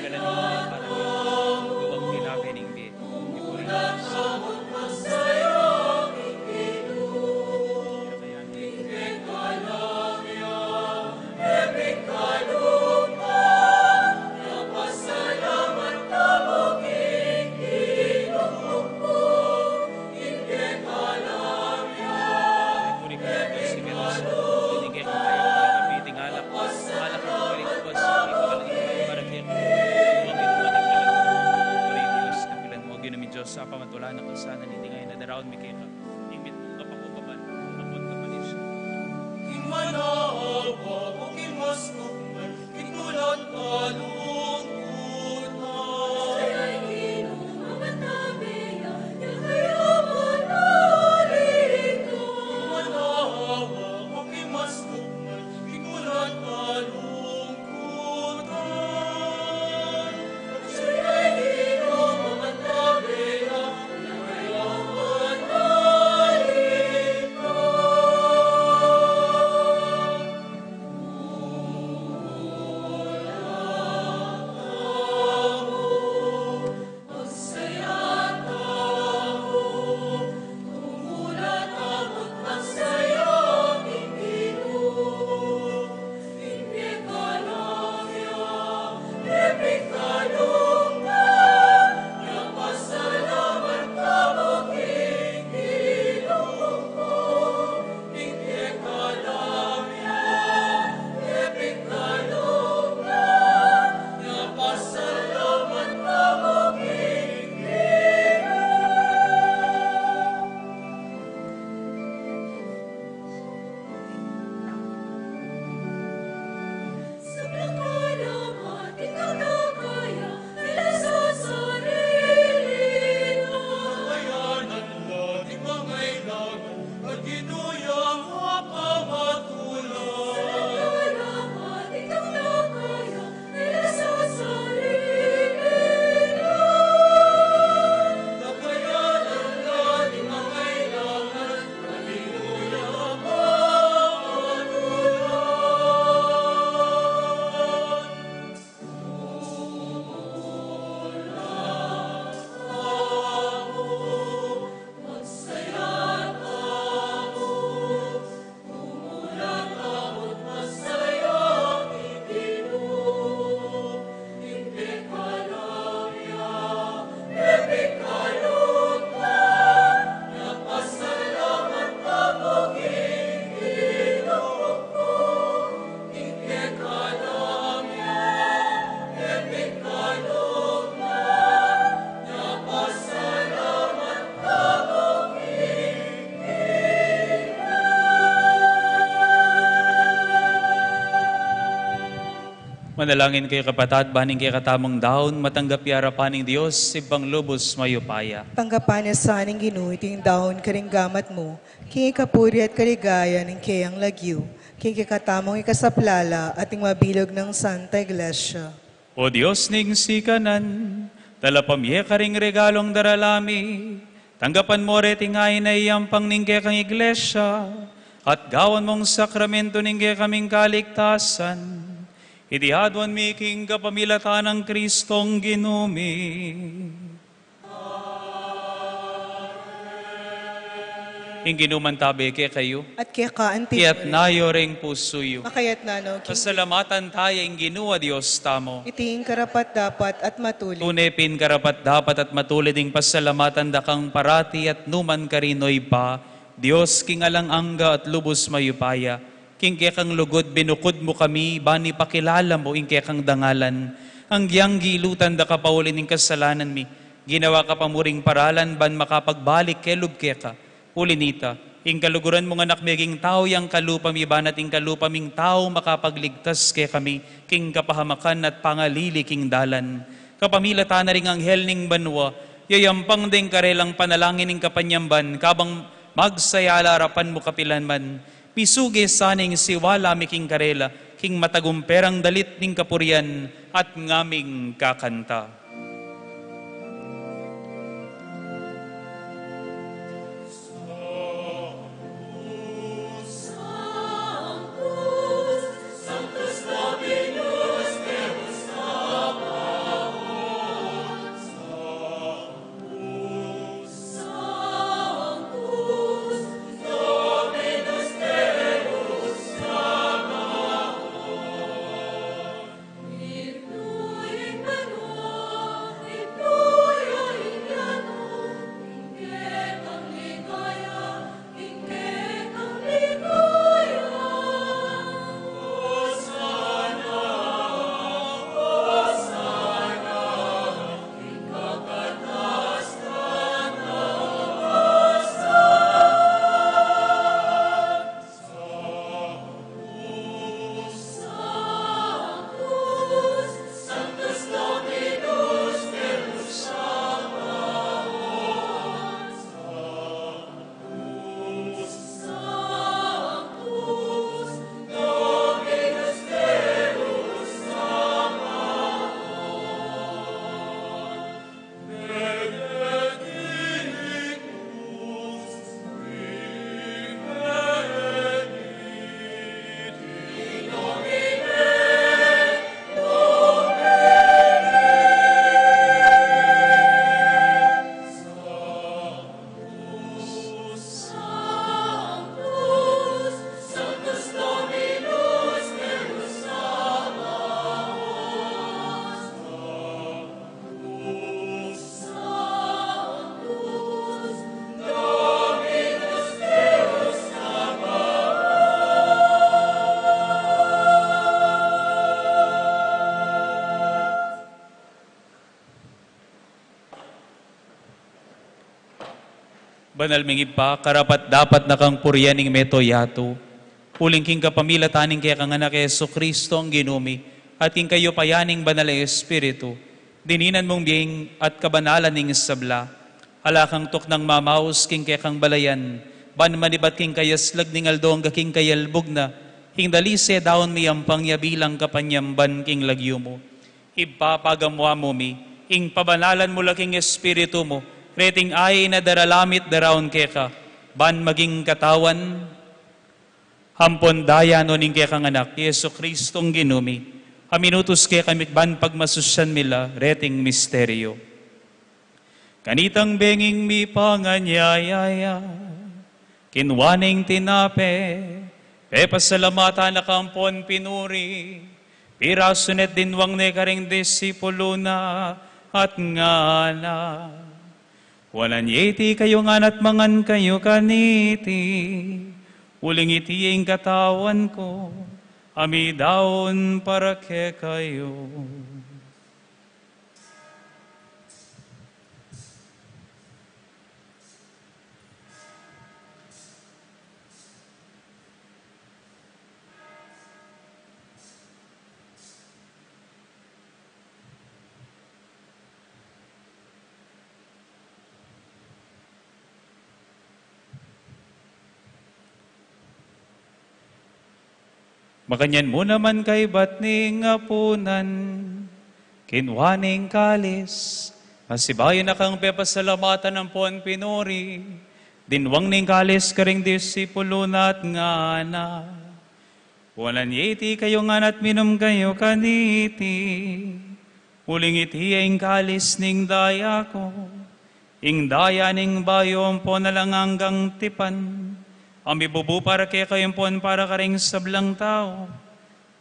Pagkalan ning para gawang tinapay ning bie. Ipuri. Puri ka na, Dios, ni Velasco. Binigay ka kaya ng kapiting alak. Alak ang puri ko, Dios, ni Velasco. Para kaya ng puri, Dios, kapilan mo, Ginung Dios, sa pamatulan na kung sana ni tingay na daraun mi kaya ka. Ingmit mo kapakupaban, kapun ka pa, Dios. King manawa, o king mas kukman, Manalangin kayu, kapatad, ban ing kekatamung daun matanggap ya king arapan ning Dios, Ibpang lubus mayupaya. Tanggapan na sa ning Ginu iting daun karing gamat mu, king kapurian at kaligayan ning keyang lagyu, king kekatamung ikasaplala at ning mabilug nang Santa Iglesia. O Dios ning sikanan, dala pa mie karing regalung darala mi, tanggapan mu reting ain a iyampang ning kekang Iglesia, at gawan mung sakramento ning kekaming kaligtasan. Iti aduan mi king kapamilatan nang Kristong Ginu mi. Ing Ginu mantabe kekayu. At keka anti. Iyatas yu ring pusu yu. Makayatas no king. Pasalamatan taya ing Ginu a Dios tamu. Iti ing karapat-dapat at matulid. Tune pin karapat-dapat at matulid ing pasalamatan da kang parati at nukarin man, O Ibpa, Dios king alang angga at lubus mayupaya. King kekang lugud binukud mu kami, ban ipakilala mu ing kekang dangalan. Agyang gilutan da ka pauli ning kasalanan mi, ginawa ka pa mu ring paralan ban makapagbalik kelub keka. Uli na nita, ing kaluguran mung Anak, meging tau yang kalupa mi, ban king kalupa ming tau makapagligtas kekami king kapahamakan at pangalili king dalan. Kapamilatan na ring anghel ning banua, yayampang deng karelang panalangin ing kapanyamban, kabang magsaya la arapan mu kapilan man. Misuge sana ing siwala mi king karela, king matagumperang dalit ning kapurian at ngaming kakanta. Banal ming Ibpa, karapat-dapat na kang purian ing mabilug a yatu. Uling king kapamilatan ning kekang Anak Jesucristo a Ginu mi, at king kayupayan ning Banal a Espiritu, dininan mung bie at kabanalan ing sabla. Ala kang tuknang mamaus king kekang balayan, ban manibat king kayaslag ning aldo angga king kayalbug na, king dalise daun miyampang ya bilang kapanyamban king lagyu mu. Ibpa, pagamuan mu mi, ing pabanalan mu la king Espiritu mu, reting ain a darala mi't daraun keka, ban maging katawan ampon daya no ning kekang Anak, Jesucristo a Ginu mi, a minutus kekami ban pagmasusyan mi la reting misteryu. Kanitang benging mipanganyaya ya, kinua ne ing tinape, pepasalamatan na ka ampon pinuri, pirasu ne't dinwang ne karing disipulu na, at ngana: Kuanan ye iti kayu ngan at mangan kayu kaniti, uling iti ing katawan ku, a midaun para kekayu. Makanyan mu naman kaybat ning apunan, kinua ne ing kalis, pasibayu na kang pepasalamatan ampon pinuri, dinwang ne ing kalis karing disipulu na at ngana: Kuanan ye iti kayu ngan at minum kayu kaniti. Uling iti ya ing kalis ning daya ku, ing daya ning bayu ampon alang anggang tipan, a mibubu para kekayu ampon para karing sablang tau,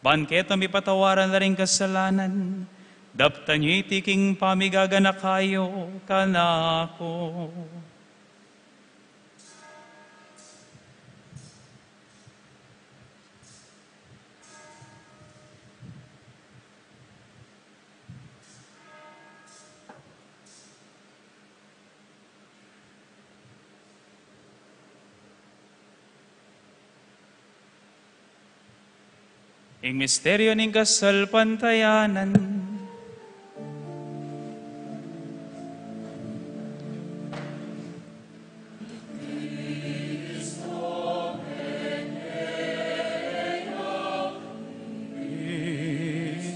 ban keta mipatawaran la ring kasalanan. Daptan yu iti king pamigaganaka yu kanaku. Ing misteryu ning kasalpantayanan.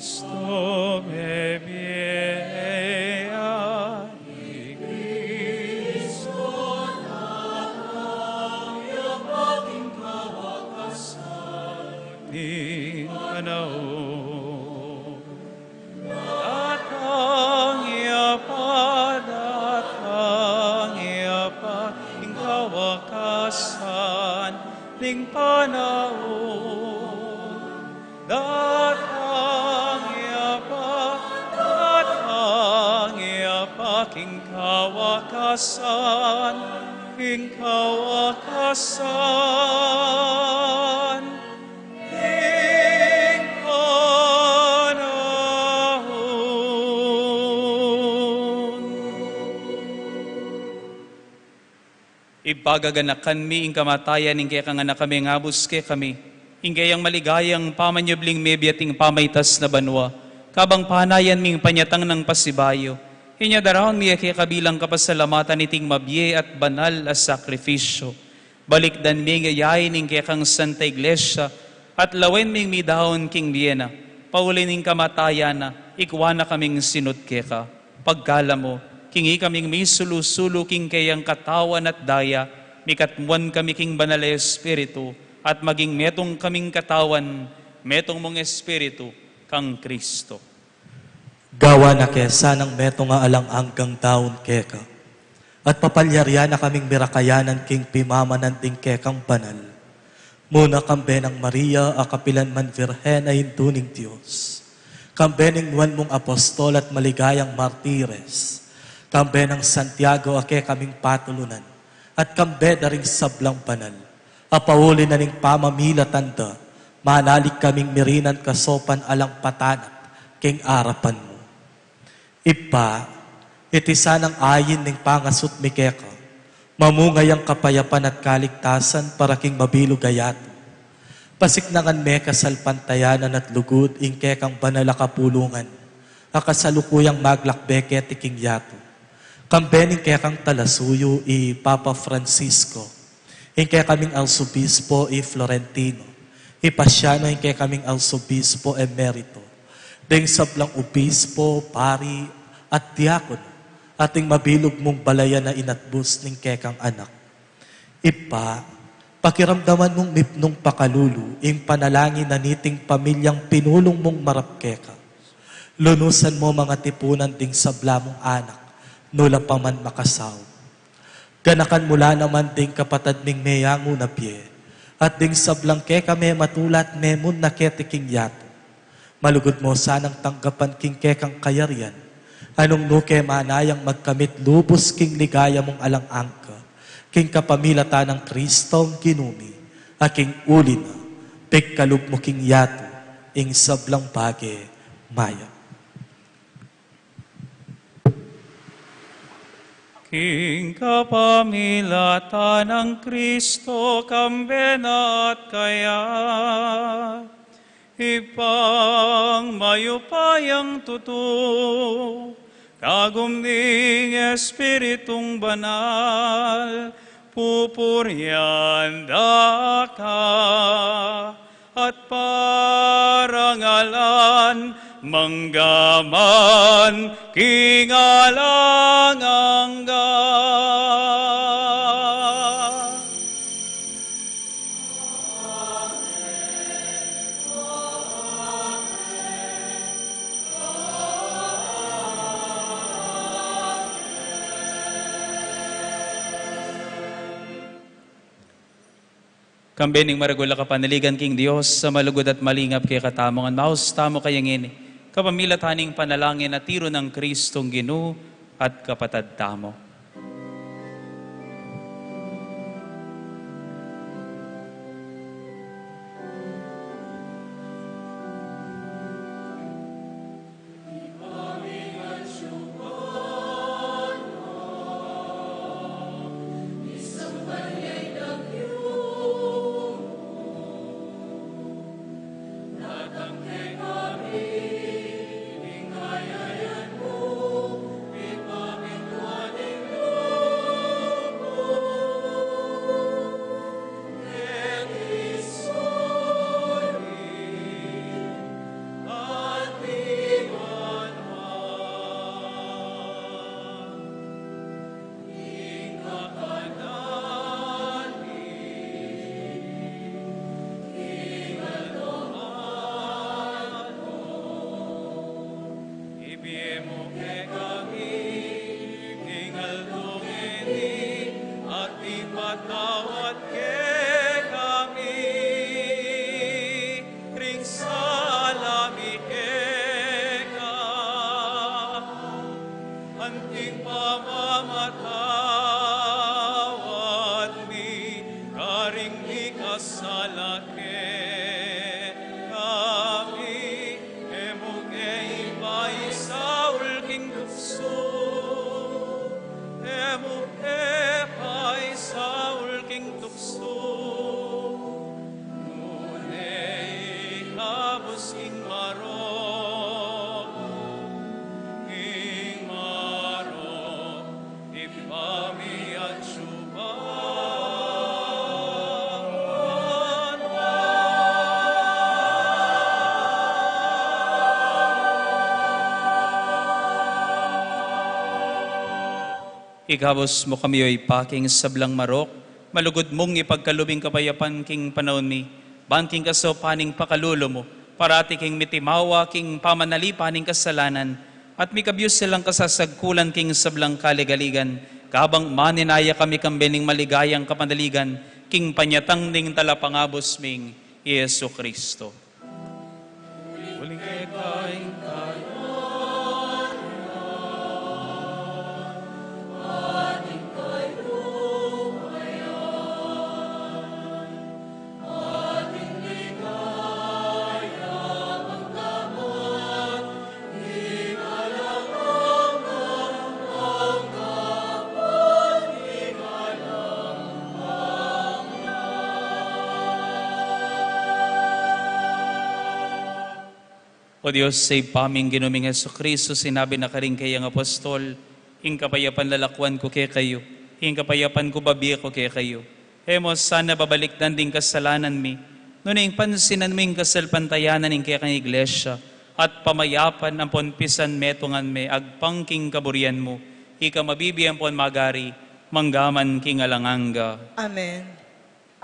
Cristo mebie ya. Cristo datang ya pa king kawakasan ning panaun. Datang ya pa, datang ya pa king kawakasan ning panaun. Datang ya pa, datang ya pa king kawakasan, king kawakasan ning panaun. Ibpa, gaganakan mi ing kamatayan ning kekang Anak a mengabus kekami, ing keyang maligayang pamanyubling mebie at ing pamaitas na banua, kabang panayan ming panyatang nang pasibayu, inya daraun mi ya keka bilang kapasalamatan iting mabie at banal a sakrifisyu. Balikdan mi ing yayain ning kekang Santa Iglesia, at lawen ming midaun king bie na, pauli ning kamatayan na, ikua na kaming sinut keka. Pagkalub mu, king ikaming misulu-sulu king keyang katawan at daya, mikatmuan kami king Banal a Espiritu, at maging metung kaming katawan, metung mung Espiritu, kang Cristo. Gawan na ke sanang metung a alang anggang daun keka, at papalyarian na kaming mirakayanan king pimamanan ding kekang banal. Muna kambe nang Maria a kapilan man Virgen a Indu ning Dios, kambe ning nuan mung apostol at maligayang martires, kambe nang Santiago a kekaming patulunan, at kambe da ring sablang banal a pauli na ning pamamilatan da, manalig kaming mirinan kasopan alang patanat king arapan mu. Ibpa, iti sanang ain ning pangasut mi keka, mamunga yang kapayapan at kaligtasan para king mabilug a yatu. Pasiknangan me kasalpantayanan at lugud ing kekang banal a kapulungan a kasalukuyang maglakbe keti king yatu. Kambe ning kekang talasuyu i Papa Francisco, ing kekaming Arsobispo i Florentino, i Pasiano ing kekaming Arsobispo Emerito, ding sablang obispo, pari, at diakono, at ing mabilug mung balayan a inatbus ning kekang Anak. Ibpa, pakiramdaman mung mipnung pakalulu ing panalangin na niting pamilyang pinulung mung marap keka. Lunusan mu mang atipunan ding sabla mung anak, nula pa man makasaup. Ganakan mu la naman ding kapatad ming meyangu na bie, at ding sablang keka mematulat memun na keti king yatu. Malugud mu sanang tanggapan king kekang kayarian, a nung nu ke manayang magkamit lubus king ligaya mung alang angga, king kapamilatan nang Kristong Ginu mi, a king uli na, pigkalub mu king yatu ing sablang bage mayap. King kapamilatan nang Kristo, kambe na at kaya, Ibpang mayupayang tutu, kagum ning Espiritung Banal, pupurian da ka, at parangalan, mangga man king alang angga. Kambe ning maragul a kapanaligan king Dios a malugud at malingap kekatamu ngan, maus tamu kaya ngeni, kapamilatan ning panalangin a tiru nang Kristong Ginu at Kapatad tamu. Ibie mu kekami king aldo ngeni, at ipatawad kekami ring sala mi keka, anting pamamatawad mi karing mikasala kekami. E mu ke ipaisaul king tuksu, e mu ke paisaul king tuksu, nune ikabus king marok, king marok. Ikabus mu kami, o Ibpa, king sablang marok, malugud mung ipagkalub ing kapayapan king panaun mi, ban king kasaupan ning pakalulu mu, parati kaming mitimawa king pamanalipan ning kasalanan, at mikabyus silang kasasagkulan king sablang kaligaligan, kabang maninaya kami kambe ning maligayang kapanaligan, king panyatang ning Talapangabus ming Jesucristo. Uling keka ing kayarian, at ing kaluguran, O Dios, Ibpa ming Ginu ming Jesucristo, sinabi na karing kayang apostol, ing kapayapan lalakwan ku kekayu, ing kapayapan ku babie ku kekayu. E mu sana babalikdan ding kasalanan mi, nune ing pansinan mu ing kasalpantayanan ning kekang Iglesia, at pamayapan ampon pisanmetungan me agpang king kaburian mu, ika mabibie ampon magari, mangga man king alang angga. Amen.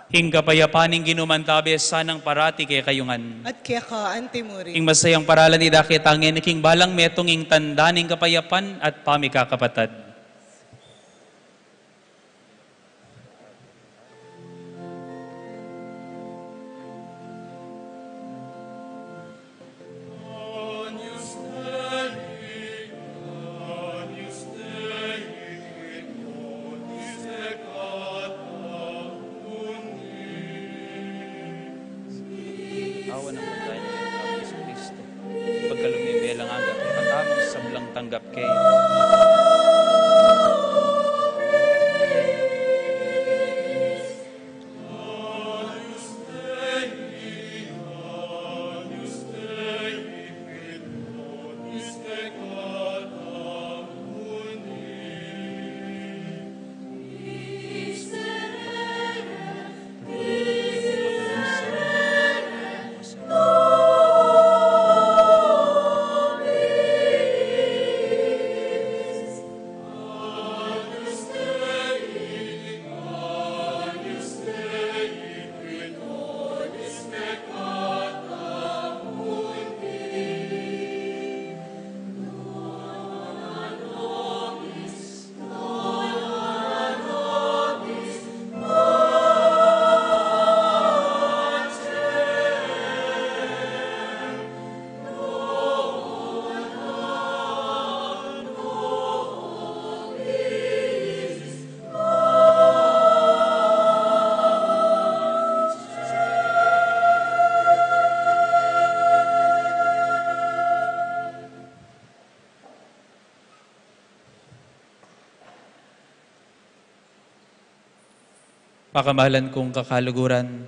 Ing kapayapan ning Ginu mantabe sanang parati kekayu ngan. At keka antimurin. Ing masayang paralan idake ta ngeni king balang metung, ing tanda ning kapayapan at pamikakapatad. Awan ang pagkain ng Kristo. Pagkalum ning bie alang angga, kekatamung sablang tanggap kaya. Pakamalan kung kakaluguran,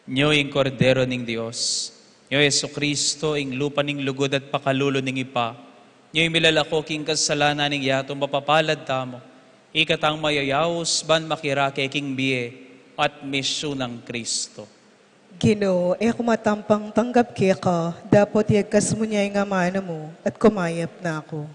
nyo ing Kordero ning Dios, nyo Jesucristo, ing lupa ning lugud at pakalulu ning Ibpa, nyo ing milalako king kasalanan ning yatu. Mapapalad tamu, ikatang mayayaus ban makirake king bie at misyu nang Cristo. Ginu, e ku matampang tanggap keka, dapot iyagkas mu ne ing amanu mu, at kumayap na ku.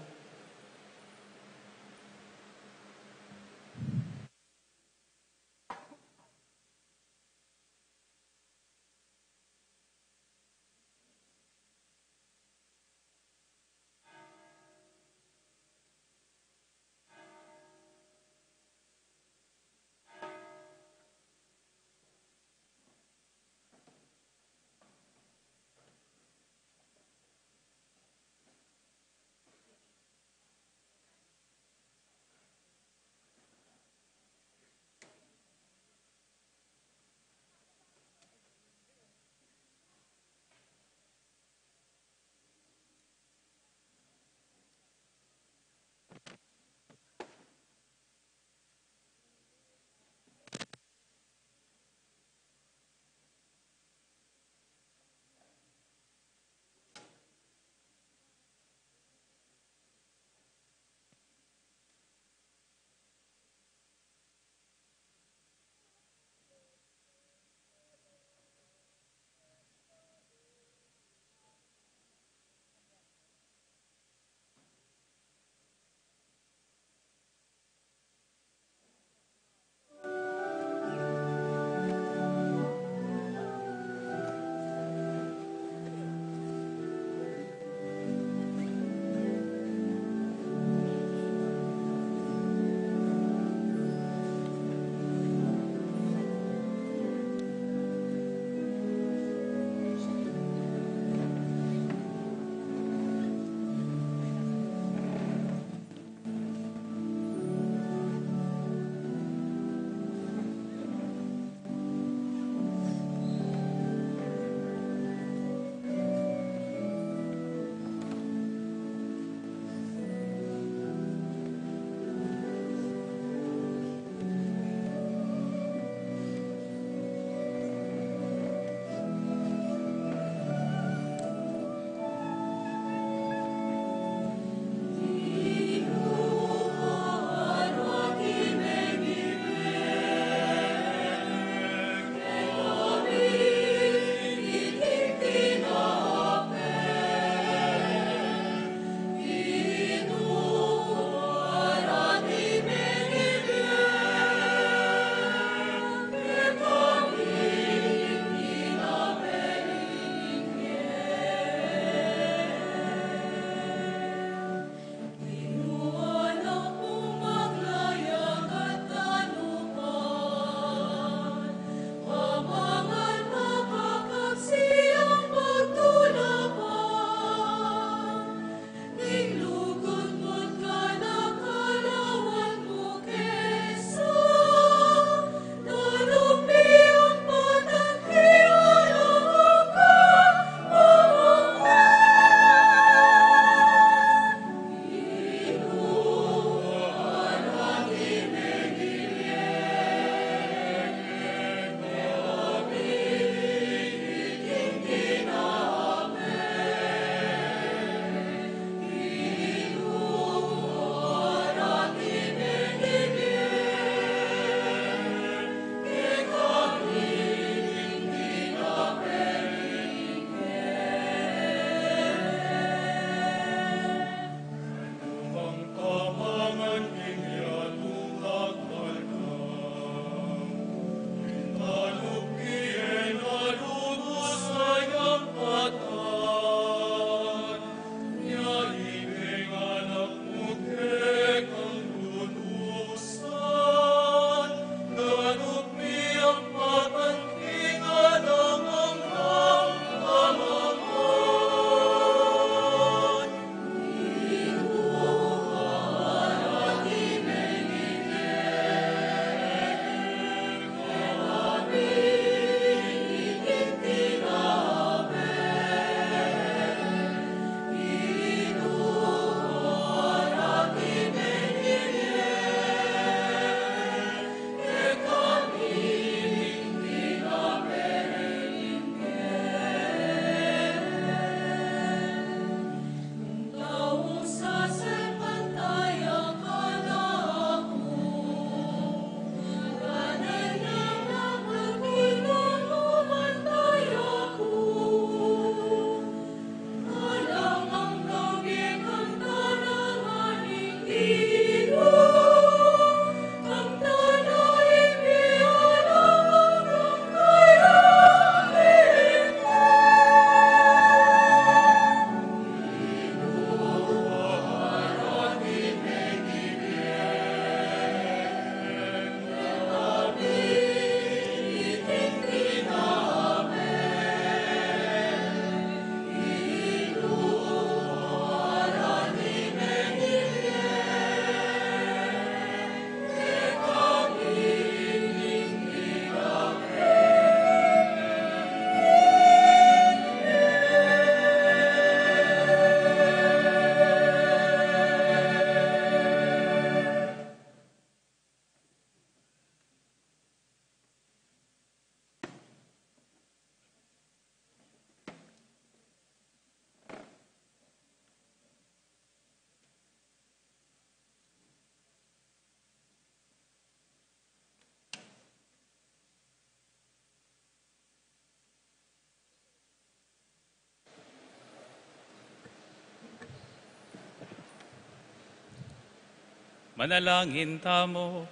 Manalangin tamu.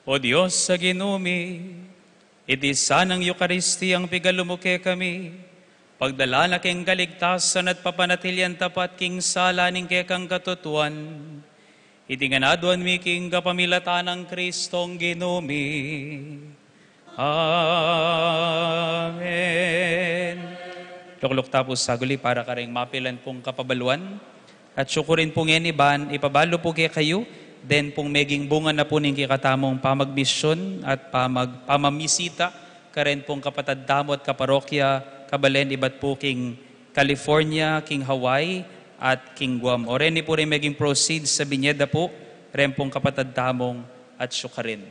O Dios a Ginu mi, iti sanang Eukaristiyang pigalu mu kekami, pagdala na king kaligtasan at papanatilian tapat king sala ning kekang katutuan. Iti ngan aduan mi king kapamilatan nang Kristong Ginu mi. Amen. Lukluk ta pu saguli para karing mapilan pung kapabaluan. At syukurin pu ngeni ban ipabalu pu kekayu den pung meging bunga na pu ning kekatamung pamagmisyun at pamag-, pamamisita karen pung kapatad tamu at kaparokya kabalen ibat pu king California, king Hawaii, at king Guam. O reni pu ring meging proceeds sa binie da pu ren pung kapatad tamung at syukarin.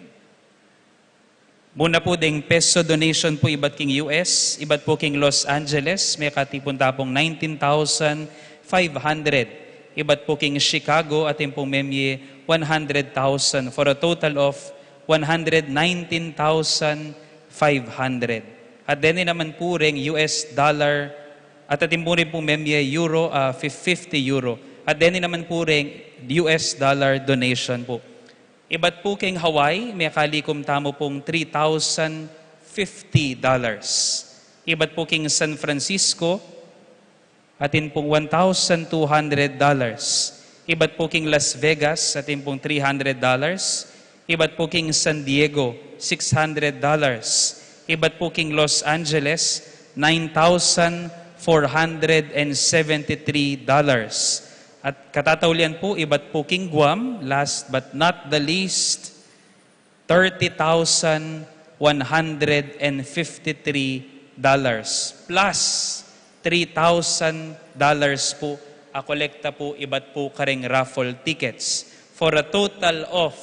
Muna pu deng peso donation pu ibat king U S, ibat pu king Los Angeles, mekatipun ta pung nineteen thousand five hundred. Ibat pu king Chicago, atin pung memye one hundred thousand, for a total of one hundred nineteen thousand five hundred. At deni naman pu reng U S dollar, at atin pu rin pung memye euro, ah, fif-, fifty euro. At deni naman pu reng U S dollar donation pu. Ibat pu king Hawaii, mekalikum tamu pung three thousand fifty dollars. Ibat pu king San Francisco, atin pung one thousand two hundred dollars. Ibat pu king Las Vegas, atin pung three hundred dollars. Ibat pu king San Diego, six hundred dollars. Ibat pu king Los Angeles, nine thousand four hundred and seventy-three dollars. At katataulian pu, ibat pu king Guam, last but not the least, thirty thousand one hundred and fifty-three dollars plus three thousand dollars pu a kolekta pu ibat pu kareng raffle tickets for a total of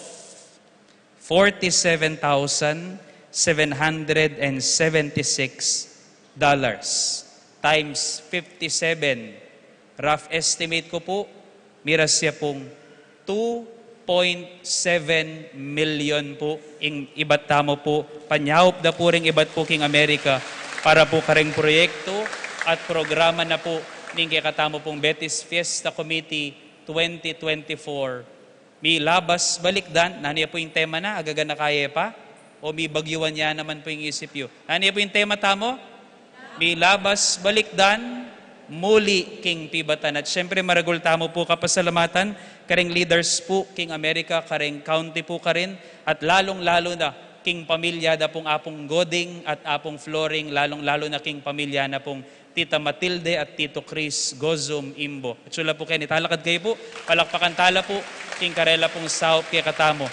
forty-seven thousand seven hundred and seventy-six dollars times fifty-seven. Rough estimate ku pu, miras ya pung two point seven million pu ing ibat tamu pu, panyaup da pu ring ibat pu king Amerika para pu kareng proyektu at programa na pu ning kekatamu pung Betis Fiesta Committee twenty twenty-four. Milabas balikdan, nanu ya pu ing tema na, agaganaka ye pa? O mibagyuan ya naman pu ing isip yu? Nanu ya pu ing tema tamu? Milabas balikdan, muli king pibatan. At syempre, maragul tamu pu kapasalamatan, kareng leaders pu, king Amerika, kareng county pu karin, at lalung-lalu na, king pamilya da pung Apung Goding at Apung Floring, lalung-lalu na king pamilya na pung Tita Matilde at Tito Chris Gozum Imbo. Atiu la pu keni, talakad kayu pu, palakpakan tala pu, king karela pung saup kekatamu.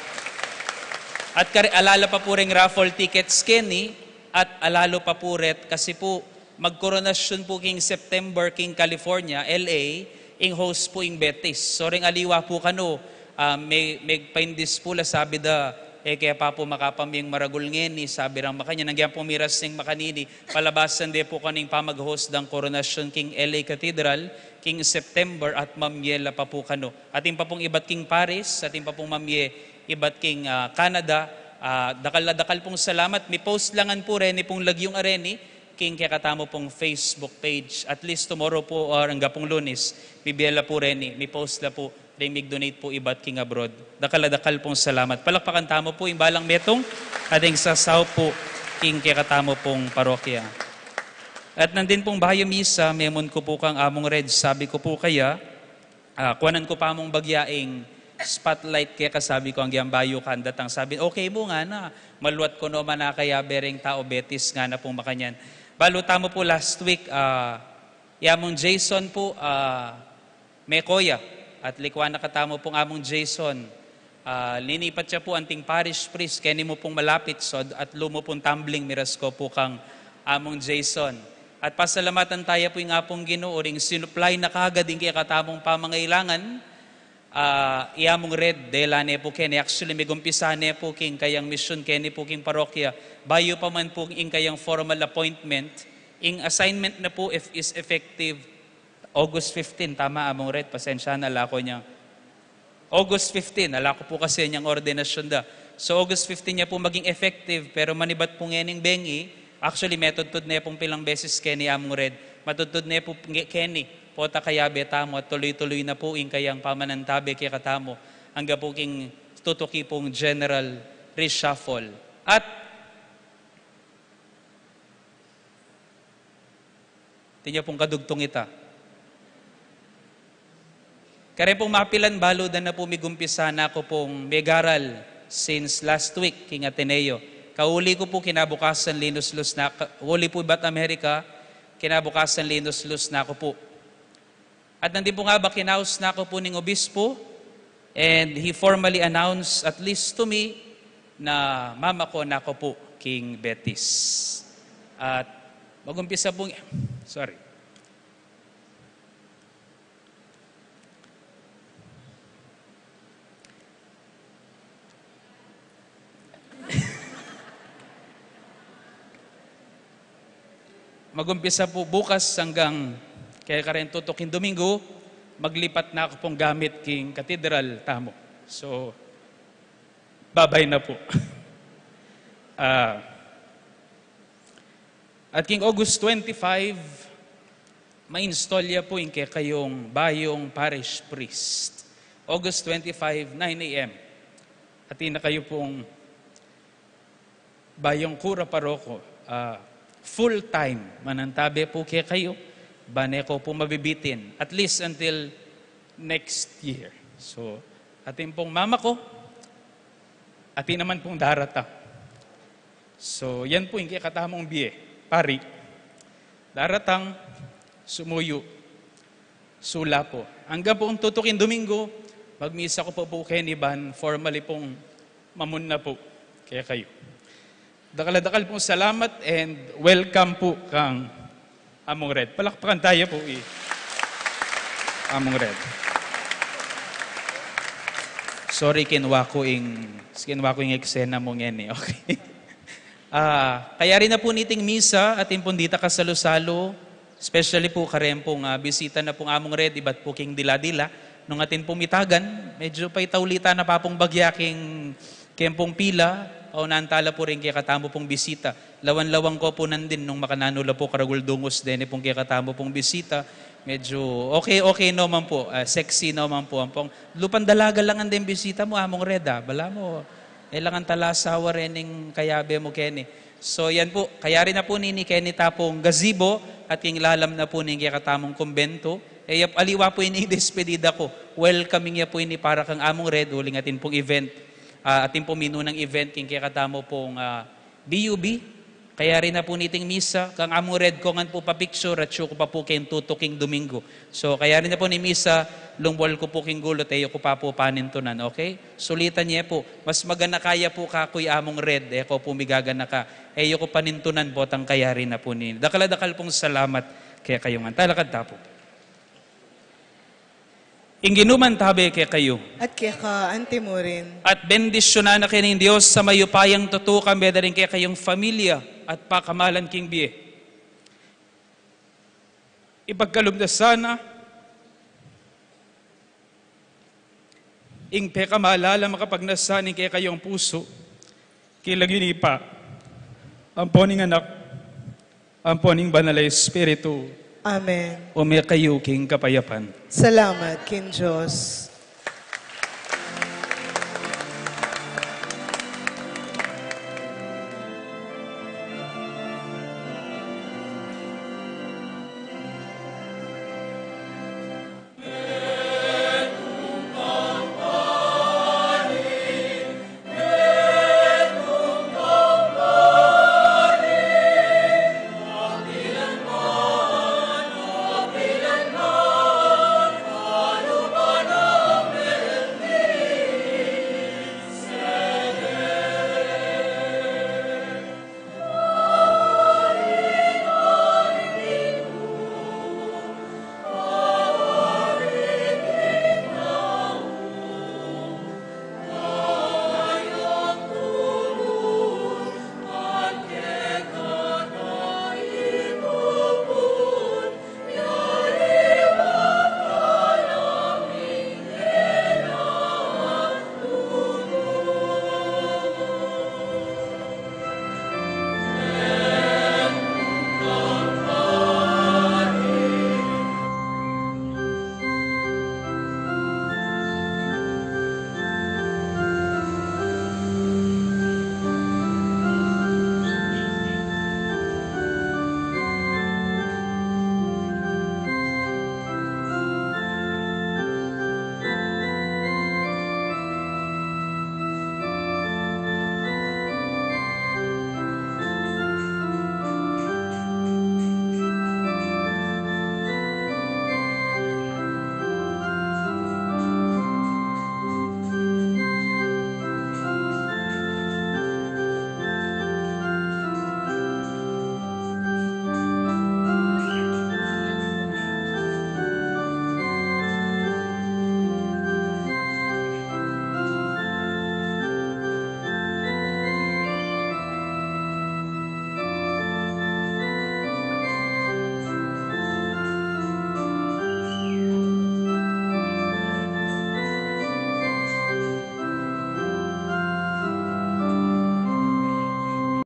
At kare-, ala la pa pu reng raffle tickets keni, at ala la pa pu ret, kasi pu, magkoronasyon pu king September, king California, L A, ing host pu ing Betis. So, reng aliwa pu kanu, ah, me-, megpaindis pu la, sabi da, e ke pa pu makapamyeng maragul ngeni, sabi rang makanyan, nung agyang pu miras neng makanini, palabasan de pu kanu ing pamag-host dang koronasyon king L A Cathedral, king September at mamye la pa pu kanu. Atin pa pung ibat king Paris, atin pa pung mamye ibat king, ah, Canada, ah, dakal a dakal pung salamat. Mi-post la ngan pu reni pung lagyung areni, king kekatamu pung Facebook page. At least tomorrow pu, or angga pung Lunes, mibie la pu reni, mi-post la pu, deng mig-donate pu ibat king abroad. Dakal a dakal pung salamat. Palakpakan tamu pu ing balang metung, ating sasaup pu, king kekatamu pung parokya. At nandin pung bayu misa, memon ku pu kang Among Red, sabi ku pu kaya, ah, kuanan ku pa mung bagya ing spotlight keka, sabi ku, agyang bayu kang datang. Sabi, okay mu ngana, maluat ku no man a kaya bereng tau Betis ngana pung makanyan. Balu tamu pu last week, ah, i Among Jason pu, ah, mekoya, at likuan na katamu pung Among Jason. Ah, linipat ya pu anting parish priest, keni mu pung malapit, so, at lumu pung tumbling, miras ku pu kang Among Jason. At pasalamatan taya pu ing Apung Ginu, uling sinupply na kagad ing kekatamung pamangailangan, ah, i Among Red, dela ne pu keni, actually, migumpisa ne pu king kayang misyun keni pu king parokya, bayu pa man pu ing kayang formal appointment, ing assignment na pu if is effective August fifteen, tama, Among Red? Pasensya na, ala ku nyang August fifteen, ala ku pu kasi nyang ordinasyon da. So, August fifteen ya pu maging effective, pero manibat pu ngening bengi, actually, metudtud ne pung pilang beses keni, Among Red. Matudtud ne pu nge-, keni. pota kayabe tamu at tuloy-tuloy na pu ing kayang pamanantabe kekatamu angga pu king tutuki pung general reshuffle. At atin ya pung kadugtong ita. Kare pung mapilan, balu da na pu migumpisa na ku pung megaral since last week king Ateneo. Kauli ku pu kinabukasan linus-lus na, ka-, uli pu ibat Amerika, kinabukasan linus-lus na ku pu. At nandin pu nga ba kinaus na ku pu ning obispo, and he formally announced, at least to me, na mamako na ku pu king Betis. At magumpisa pu, sorry. Magumpisa pu bukas anggang kekaren tutuking Domingo, maglipat na ku pung gamit king katedral tamu. So, babay na pu. Ah, at king August twenty-five, ma-install ya pu ing kekayung bayung parish priest. August twenty-five, nine A M. Atin na kayu pung bayung kura paroko, ah, full time, manantabe pu kekayu, ban e ko pu mabibitin, at least until next year. So, atin pung mamako, atin naman pung daratang. So, yan pu ing kekatamung bie, pari. Daratang, sumuyu, sula pu. Anggang pu king tutuking Domingo, magmisa ku pu pu keni ban formally pung mamunna pu kekayu. Dakal a dakal pung salamat and welcome pu kang Among Red. Palakpakan taya pu i Among Red. Sorry, kinwa ku ing, kinwa ku ing eksena mu ngeni. Okay. Ah, kayari na pu niting misa, atin pung dita kasalu-salu, especially pu karen pung, ah, bisita na pung Among Red ibat pu king dila-dila. Nung atin pung mitagan, medyu paitauli ta na pa pung bagya king, king pung pila, o nantala pu ring kekatamu pung bisita. Lawan-lawan ko pu nandin nung makananu la pu karagul dungus deni pung kekatamu pung bisita. Medyu okay, okay no man pu, ah, sexy no man pu. Ampong, lupang dalaga la ngan deng bisita mu, Among Red, ah. Balamu, e la ngan tala asawa rening kayabe mu keni. So, yan pu, kayari na pu nini keni ta pung gazebo at king lalam na pu ning kekatamung kumbento. E ya, aliwa pu ini despedida ku. Welcoming ya pu ini para kang Among Red, uling atin pung event, ah, atin pung minunang event king kekatamu pung, ah, B U B. Kayari na pu niting misa, kang Among Red ko ngan pu pa-picture at syu ku pa pu keng tutuking Domingo. So, kayari na pu ning misa, lungwal ku pu king gulut, e yu ku pa pu panintunan, okay? Sulitan ye pu, mas maganaka ya pu kaku i Among Red, e ko pu migaganaka, e yu ku panintunan, potang kayari na pu nini. Dakal a dakal pung salamat kekayu ngan. Talakad ta pu. Ing Ginu mantabe kekayu. At keka antimurin. At bendisyunan na kayu ning Dios a mayupayang tutu, kambe da ring kekayung familia at pakamalan king bie. Ipagkalub na sana ing pekamalala makapagnasa ning kekayung pusu, king lagyu ning Ibpa, ampo ning Anak, ampo ning Banal a Espiritu. Amen. Ume kayu king kapayapan. Salamat king Dios.